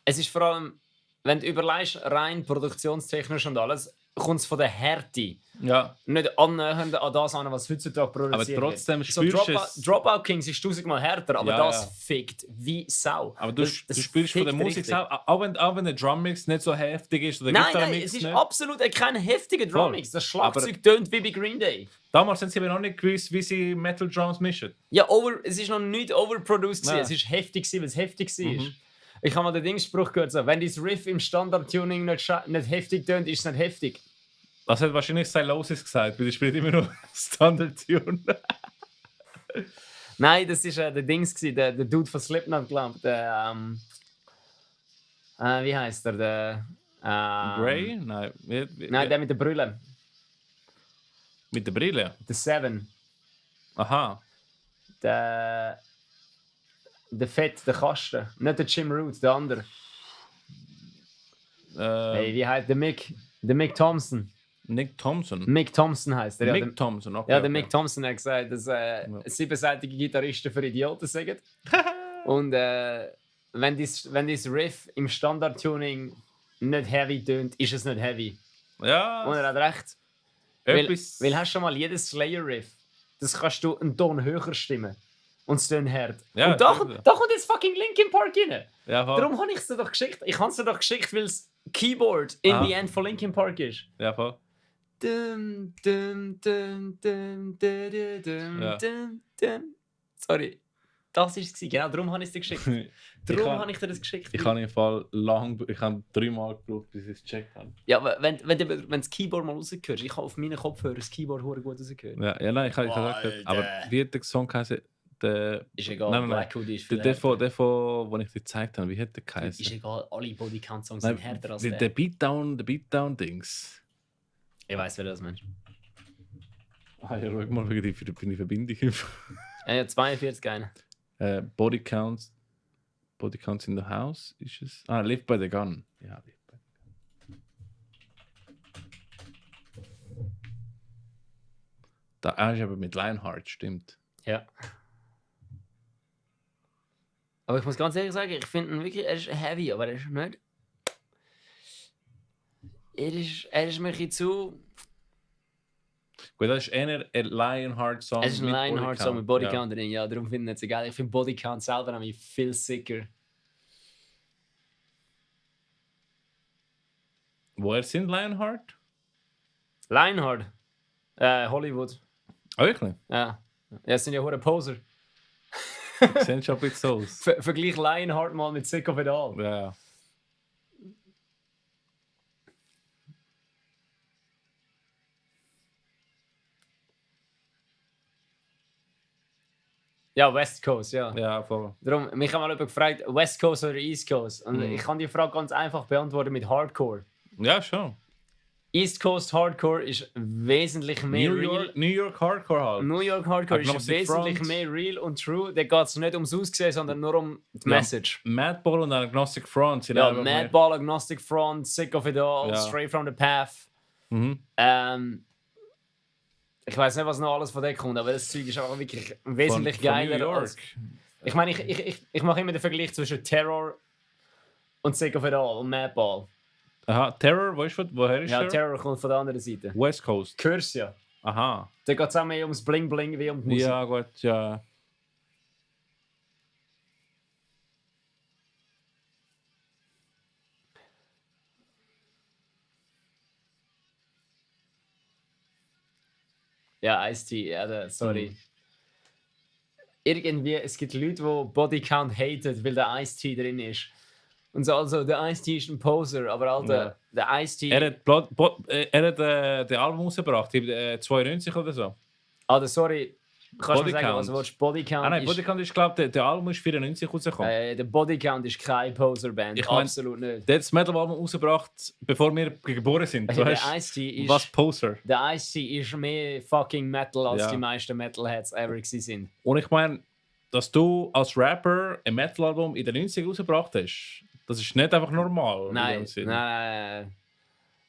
Es ist vor allem, wenn du überlegst, rein produktionstechnisch und alles, kommt es von der Härte. Ja. Nicht annähernd an das an, was heutzutage produziert aber trotzdem wird. Spürst du es. Dropout Kings ist 1000-mal härter, aber das fickt wie Sau. Aber du spürst von der Musik auch wenn der Drummix nicht so heftig ist. Oder nein, es ist absolut kein heftiger Drummix. Das Schlagzeug tönt wie bei Green Day. Damals haben sie aber noch nicht gewusst, wie sie Metal Drums mischen. Ja, es ist noch nicht overproduced. Es ist heftig, weil es heftig war. Ich habe mal den Dingsspruch gehört, so, wenn dein Riff im Standard-Tuning nicht heftig tönt, ist es nicht heftig. Das hat wahrscheinlich Silosis gesagt, weil die spielt immer noch Standard-Tune. Nein, das war der Dings, der Dude von Slipknot, glaube ich. Wie heißt der? Grey? Nein. Nein, der mit der Brille. Mit der Brille? Der Seven. Aha. Der Fett, der Kasten. Nicht der Jim Root, der andere. Hey, wie heißt der Mick? Der Mick Thompson. Mick Thompson heißt er. Mick Thompson, okay. Ja, der Mick Thompson hat gesagt, dass siebenseitige Gitarristen für Idioten sagen. Und wenn dein Riff im Standard-Tuning nicht heavy tönt, ist es nicht heavy. Ja. Und er hat recht. Weil hast du schon mal jedes Slayer-Riff, das kannst du einen Ton höher stimmen. Und es tönt hart. Ja, und da kommt jetzt fucking Linkin Park rein. Ja, darum habe ich es dir doch geschickt. Ich habe es dir doch geschickt, weil das Keyboard in the end von Linkin Park ist. Ja, voll. Sorry. Das war es. Genau, darum habe ich es dir geschickt. Darum habe ich dir das geschickt. Ich habe im Fall ich habe 3-mal gebraucht, bis ich es gecheckt habe. Ja, aber wenn das Keyboard mal rausgehört, ich habe auf meinen Kopfhörer das Keyboard gut rausgehört. Ja, nein, ich habe gehört. Aber wie hat der Song geheißen? Ist egal, Black Hoodie ist der von, den ich dir gezeigt habe, wie hat der geheißen? Ist egal, alle Bodycount-Songs sind härter als der Beatdown-Dings. Ich weiss, wer das Mensch. Ah ja, schau mal wegen die Verbindung. Ja, 42 eine. Bodycounts in the House ist es. Live by the Gun. Ja, Live by the Gun. Da ist aber mit Lionheart, stimmt. Ja. Aber ich muss ganz ehrlich sagen, ich finde ihn wirklich, er ist heavy, aber er ist nicht. Er ist mir ein bisschen zu. Gut, das ist eher ein Lionheart-Song. Es ist ein Lionheart-Song mit Bodycount drin, ja, darum finde ich es egal. Ich finde Bodycount selber nämlich viel sicker. Woher sind Lionheart? Lionheart? Hollywood. Ah, wirklich? Ja. Ja, es sind ja hure Poser. Sehen schon ein bisschen so aus. Vergleich Lionheart mal mit Sick of It All. Ja. Ja, West Coast, ja. Ja, voll. Darum, mich haben mal jemand gefragt, West Coast oder East Coast? Und ich kann die Frage ganz einfach beantworten mit Hardcore. Ja, schon. East Coast Hardcore ist wesentlich mehr real. New York Hardcore halt. New York Hardcore ist Agnostic wesentlich Front. mehr real und true. Da geht es nicht ums Aussehen, sondern nur um die Message. Madball und Agnostic Front sind Ja, einfach Madball, Agnostic Front, Sick of It All, Ja. Straight from the Path. Mhm. Ich weiß nicht, was noch alles von der kommt, aber das Zeug ist einfach wirklich wesentlich Von geiler. New York. Als, ich meine, ich mache immer den Vergleich zwischen Terror und Sick of It All und Madball. Aha, Terror, woher ist Ja, der? Terror kommt von der anderen Seite. West Coast. Curse, ja. Aha. Da geht es auch mehr ums Bling-Bling wie um die Musik. Ja, gut, ja. Ja, Ice-T, ja, sorry. Irgendwie, es gibt Leute, die Bodycount haten, weil der Ice-T drin ist. Und so, also, der Ice-T ist ein Poser, aber Alter, der Ice-T... Er hat das Album rausgebracht, 92 oder so. Alter, sorry, kannst du mir sagen, Bodycount. was willst du? Bodycount Nein, ist... Bodycount ist, glaube ich, der Album ist 94 rausgekommen. Der Bodycount ist keine Poser-Band, Ich mein, absolut nicht. Der hat das Metal-Album rausgebracht, bevor wir geboren sind. Du Der hast- Ice-T ist... Was Poser. Der Ice-T ist mehr fucking Metal, als Ja. die meisten Metalheads ever gewesen sind. Und ich meine, dass du als Rapper ein Metal-Album in den 90 rausgebracht hast, das ist nicht einfach normal. in Nein, dem Sinn. nein.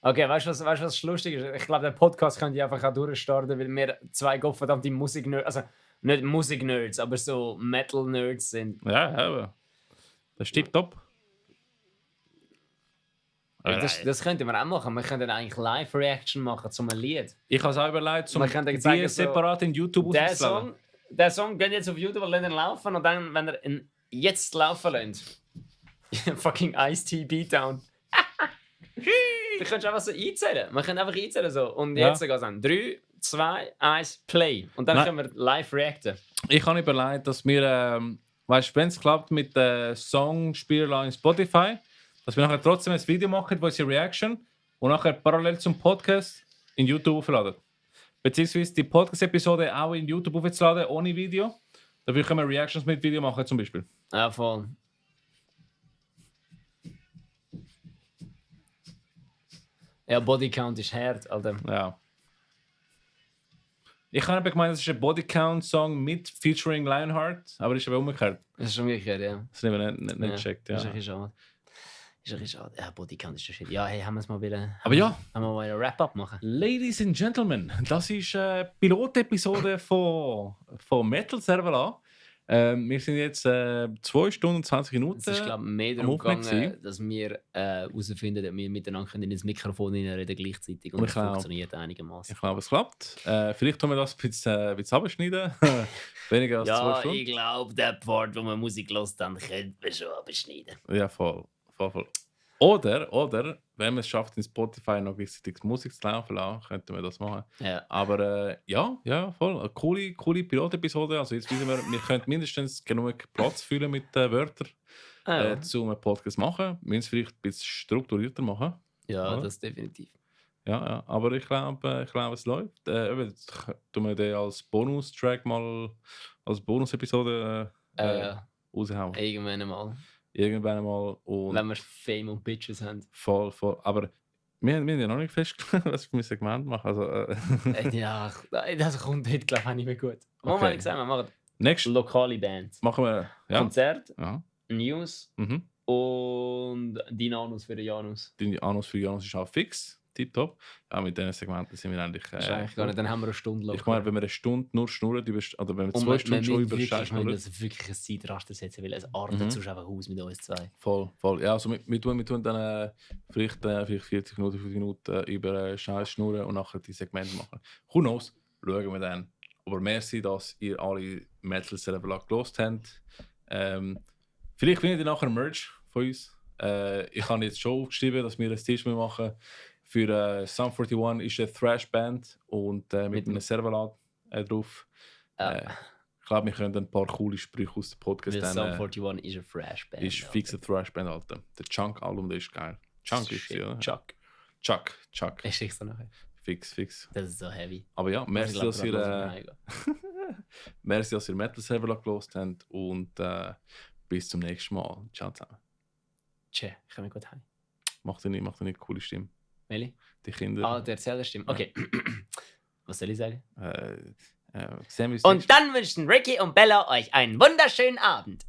Okay, weißt du, was lustig ist? Ich glaube, der Podcast könnte einfach auch durchstarten, weil wir zwei gottverdammte Musik-Nerds, also nicht Musik-Nerds, aber so Metal-Nerds sind. Ja, aber das ist tipptopp. Das könnten wir auch machen. Wir könnten eigentlich Live-Reaction machen zu einem Lied. Ich habe es auch überlegt, Man könnte sagen, die so, separat in YouTube Der Song geht jetzt auf YouTube und lässt ihn laufen und dann, wenn er ihn jetzt laufen lässt, fucking Ice-T Beatdown. Du könntest einfach so einzählen. Man kann einfach einzählen so. Und Ja. jetzt geht es an. 3, 2, 1, Play. Und dann Nein. können wir live reacten. Ich habe überlegt, dass wir, weißt du, wenn es klappt mit der Songspieler in Spotify, dass wir nachher trotzdem ein Video machen, wo unsere Reaction und nachher parallel zum Podcast in YouTube aufladen. Beziehungsweise die Podcast-Episode auch in YouTube aufzuladen, ohne Video. Dafür können wir Reactions mit Video machen, zum Beispiel. Ja, voll. Ja, Bodycount ist hart, Alter. Ja. Ich habe gemeint, das ist ein Bodycount-Song mit featuring Lionheart, aber das ist aber umgekehrt. Das ist schon umgekehrt, ja. Das haben wir nicht gecheckt. Ja. Das ist ein bisschen schade. Ist ein bisschen schade. Ja, Bodycount ist der Shit. Ja, hey, haben wir es mal wieder... Aber ja. Haben wir mal einen Wrap-Up machen? Ladies and Gentlemen, das ist eine Pilotepisode von Metal Server. Wir sind jetzt 2 Stunden und 20 Minuten. Es ist, glaube ich, mehr darum gegangen, dass wir herausfinden, dass wir miteinander ins Mikrofon reden gleichzeitig. Und das funktioniert einigermaßen. Ich glaube, es klappt. Vielleicht tun wir das ein bisschen abschneiden. Weniger als 2 Stunden. Ja, ich glaube, der Part, wo wir Musik gehört haben, könnte man schon abschneiden. Ja, voll. Oder, wenn man es schafft, in Spotify noch gleichzeitig Musik zu laufen lassen, könnten wir das machen. Ja. Aber ja, voll. Eine coole Pilotepisode. Also jetzt wissen wir können mindestens genug Platz füllen mit Wörtern, um einen Podcast zu machen. Wir müssen es vielleicht ein bisschen strukturierter machen. Ja, oder? Das definitiv. Ja, aber ich glaube, es läuft. Jetzt tun wir den als Bonustrack mal, als Bonusepisode raushauen. Irgendwann mal. Und wenn wir Fame und Bitches haben. Voll. Aber wir haben ja noch nicht festgelegt, was wir Segment machen. Also, ja, das kommt heute, glaube ich, nicht mehr gut. Okay. Wir machen lokale Bands. Machen wir Konzert, News und die Anus für den Janus. Die Anus für Janus ist auch fix. Tipptopp. Ja, mit diesen Segmenten sind wir eigentlich... Wahrscheinlich gar nicht, dann haben wir eine Stunde lang. Ich meine, wenn wir eine Stunde nur schnurren, oder wenn wir 2 Stunden schon über Scheiß schnurren... Das wirklich ein Zeitraster setzen, weil es artet sonst einfach aus mit uns zwei. Voll. Ja, also wir tun dann vielleicht 40 Minuten, 50 Minuten über Scheiß schnurren und nachher die Segmente machen. Who knows? Schauen wir dann. Aber merci, dass ihr alle Metal Server gelost habt. Vielleicht findet ihr nachher Merch von uns. Ich habe jetzt schon aufgeschrieben, dass wir ein T-Shirt machen. Für Sum 41 ist eine Thrash-Band und mit einem Serverlad drauf. Ich glaube, wir können ein paar coole Sprüche aus dem Podcast dann... Sum 41 ist eine Thrash-Band. Ist fix eine Thrash-Band, Alter. Der Chunk-Album, der ist geil. Chunk ist sie, oder? Chuck. Ich schick's dir nachher. Fix. Das ist so heavy. Aber ja, merci, dass ihr Metal-Server gelost habt und bis zum nächsten Mal. Ciao zusammen. Tschä, ich komme gut heim. Macht ihr nicht eine coole Stimme? Welche? Die Kinder. Der Erzählerstimme. Okay. Was soll ich sagen? Und dann wünschen Ricky und Bella euch einen wunderschönen Abend.